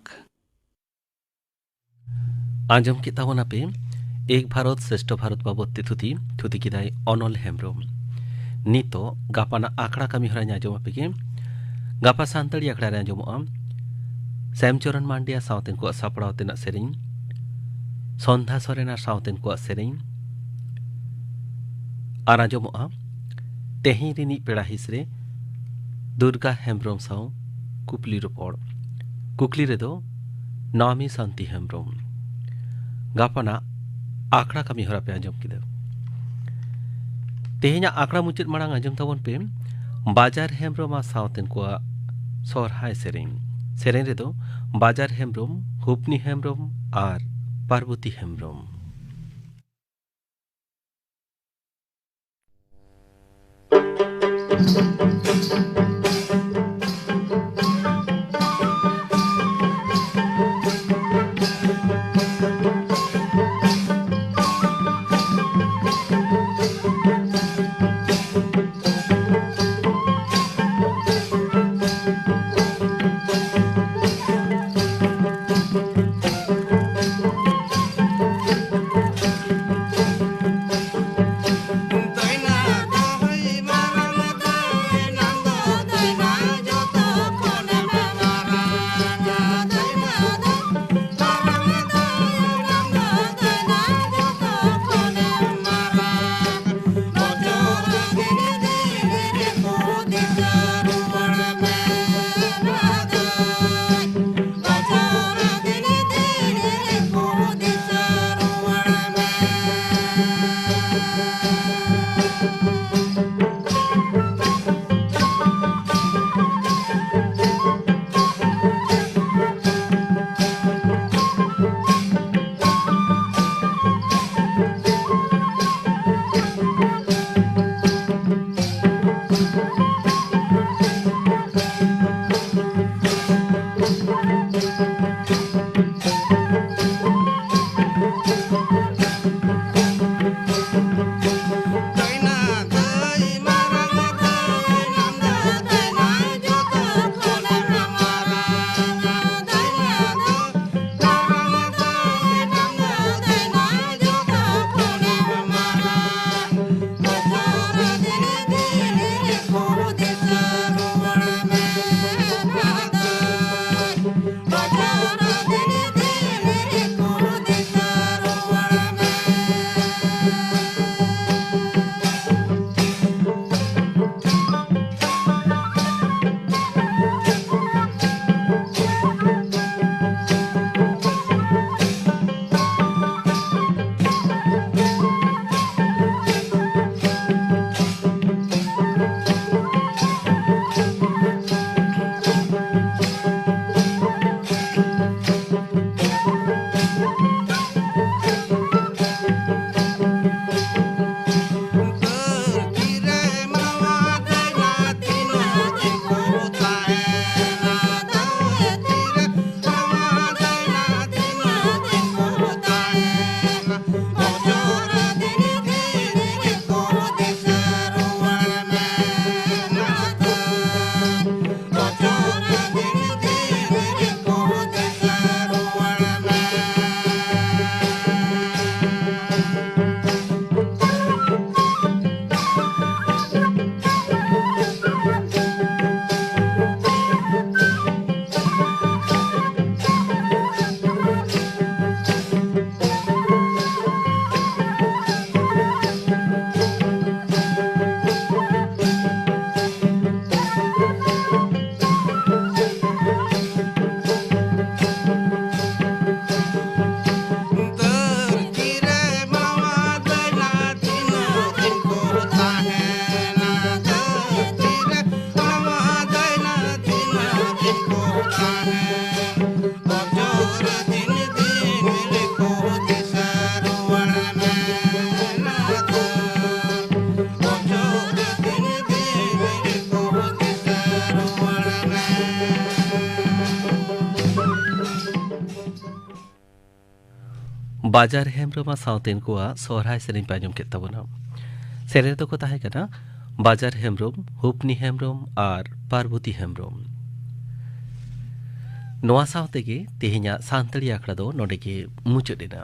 ᱟᱸᱡᱚᱢ ᱠᱮᱫ ᱛᱟᱵᱚᱱᱟᱯᱮ ᱮᱠ ᱵᱷᱟᱨᱚᱛ ᱥᱨᱮᱥᱴᱷᱚ ᱵᱷᱟᱨᱚᱛ ᱵᱟᱵᱚᱫ ᱛᱮ ᱛᱷᱩᱛᱤ, ᱛᱷᱩᱛᱤ ᱠᱮᱫᱟᱭ ᱚᱱᱚᱞ ᱦᱮᱢᱵᱨᱚᱢ᱾ ᱱᱤᱛᱚᱜ ᱜᱟᱯᱟᱱᱟᱜ ᱟᱠᱷᱲᱟ ᱠᱟᱹᱢᱤ ᱦᱚᱨᱟᱧ ᱟᱸᱡᱚᱢ ᱟᱯᱮ ᱜᱮ᱾ ᱜᱟᱯᱟ ᱥᱟᱱᱛᱟᱲᱤ ᱟᱠᱷᱲᱟ ᱨᱮ ᱟᱸᱡᱚᱢᱚᱜᱼᱟ ᱥᱮᱢᱪᱚᱨᱚᱱ ᱢᱟᱱᱰᱤᱭᱟ ᱥᱟᱶᱛᱮᱱ ᱠᱚᱣᱟᱜ ᱥᱟᱯᱲᱟᱣ ᱛᱮᱱᱟᱜ ᱥᱮᱨᱮᱧ, ᱥᱚᱱᱫᱷᱟ ᱥᱚᱨᱮᱱ ᱟᱨ ᱥᱟᱶᱛᱮᱱ ᱠᱚᱣᱟᱜ ᱥᱮᱨᱮᱧ, ᱟᱨ ᱟᱸᱡᱚᱢᱚᱜᱼᱟ ᱛᱮᱦᱮᱧ ᱨᱤᱱᱤᱡ ᱯᱮᱲᱟ ᱦᱤᱸᱥ ᱨᱮ ᱫᱩᱨᱜᱟ ᱦᱮᱢᱵᱽᱨᱚᱢ ᱥᱟᱶ ᱠᱩᱠᱞᱤ ᱨᱚᱯᱚᱲ᱾ ᱠᱩᱠᱞᱤ ᱨᱮᱫᱚ ᱱᱟᱢᱤ ᱥᱟᱱᱛᱤ ᱦᱮᱢᱵᱽᱨᱚᱢ᱾ ᱜᱟᱯᱟᱱᱟᱜ ᱟᱠᱷᱲᱟ ᱠᱟᱹᱢᱤ ᱦᱚᱨᱟ ᱯᱮ ᱟᱸᱡᱚᱢ ᱠᱮᱫᱟ᱾ ᱛᱮᱦᱮᱧᱟᱜ ᱟᱠᱷᱲᱟ ᱢᱩᱪᱟᱹᱫ ᱢᱟᱲᱟᱝ ᱟᱸᱡᱚᱢ ᱛᱟᱵᱚᱱ ᱯᱮ ᱵᱟᱡᱟᱨ ᱦᱮᱢᱵᱽᱨᱚᱢ ᱟᱨ ᱥᱟᱶᱛᱮᱱ ᱠᱚᱣᱟᱜ ᱥᱚᱨᱦᱟᱭ ᱥᱮᱨᱮᱧ᱾ ᱥᱮᱨᱮᱧ ᱨᱮᱫᱚ ᱵᱟᱡᱟᱨ ᱦᱮᱢᱵᱽᱨᱚᱢ, ᱦᱩᱯᱱᱤ ᱦᱮᱢᱵᱽᱨᱚᱢ ᱟᱨ ᱯᱟᱨᱵᱚᱛᱤ ᱦᱮᱢᱵᱽᱨᱚᱢ᱾ ᱵᱟᱡᱟᱨ ᱦᱮᱢᱵᱽᱨᱚᱢ ᱟᱨ ᱥᱟᱶᱛᱮᱱ ᱠᱚᱣᱟᱜ ᱥᱚᱦᱨᱟᱭ ᱥᱮᱨᱮᱧ ᱯᱮ ᱟᱸᱡᱚᱢ ᱠᱮᱫ ᱛᱟᱵᱚᱱᱟ᱾ ᱥᱮᱨᱮᱧ ᱨᱮᱫᱚ ᱠᱚ ᱛᱟᱦᱮᱸ ᱠᱟᱱᱟ ᱵᱟᱡᱟᱨ ᱦᱮᱢᱵᱽᱨᱚᱢ, ᱦᱩᱯᱱᱤ ᱦᱮᱢᱵᱽᱨᱚᱢ ᱟᱨ ᱯᱟᱨᱵᱚᱛᱤ ᱦᱮᱢᱵᱽᱨᱚᱢ᱾ ᱱᱚᱣᱟ ᱥᱟᱶ ᱛᱮᱜᱮ ᱛᱮᱦᱮᱧᱟᱜ ᱥᱟᱱᱛᱟᱲᱤ ᱟᱠᱷᱲᱟ ᱫᱚ ᱱᱚᱰᱮ ᱜᱮ ᱢᱩᱪᱟᱹᱫ ᱮᱱᱟ᱾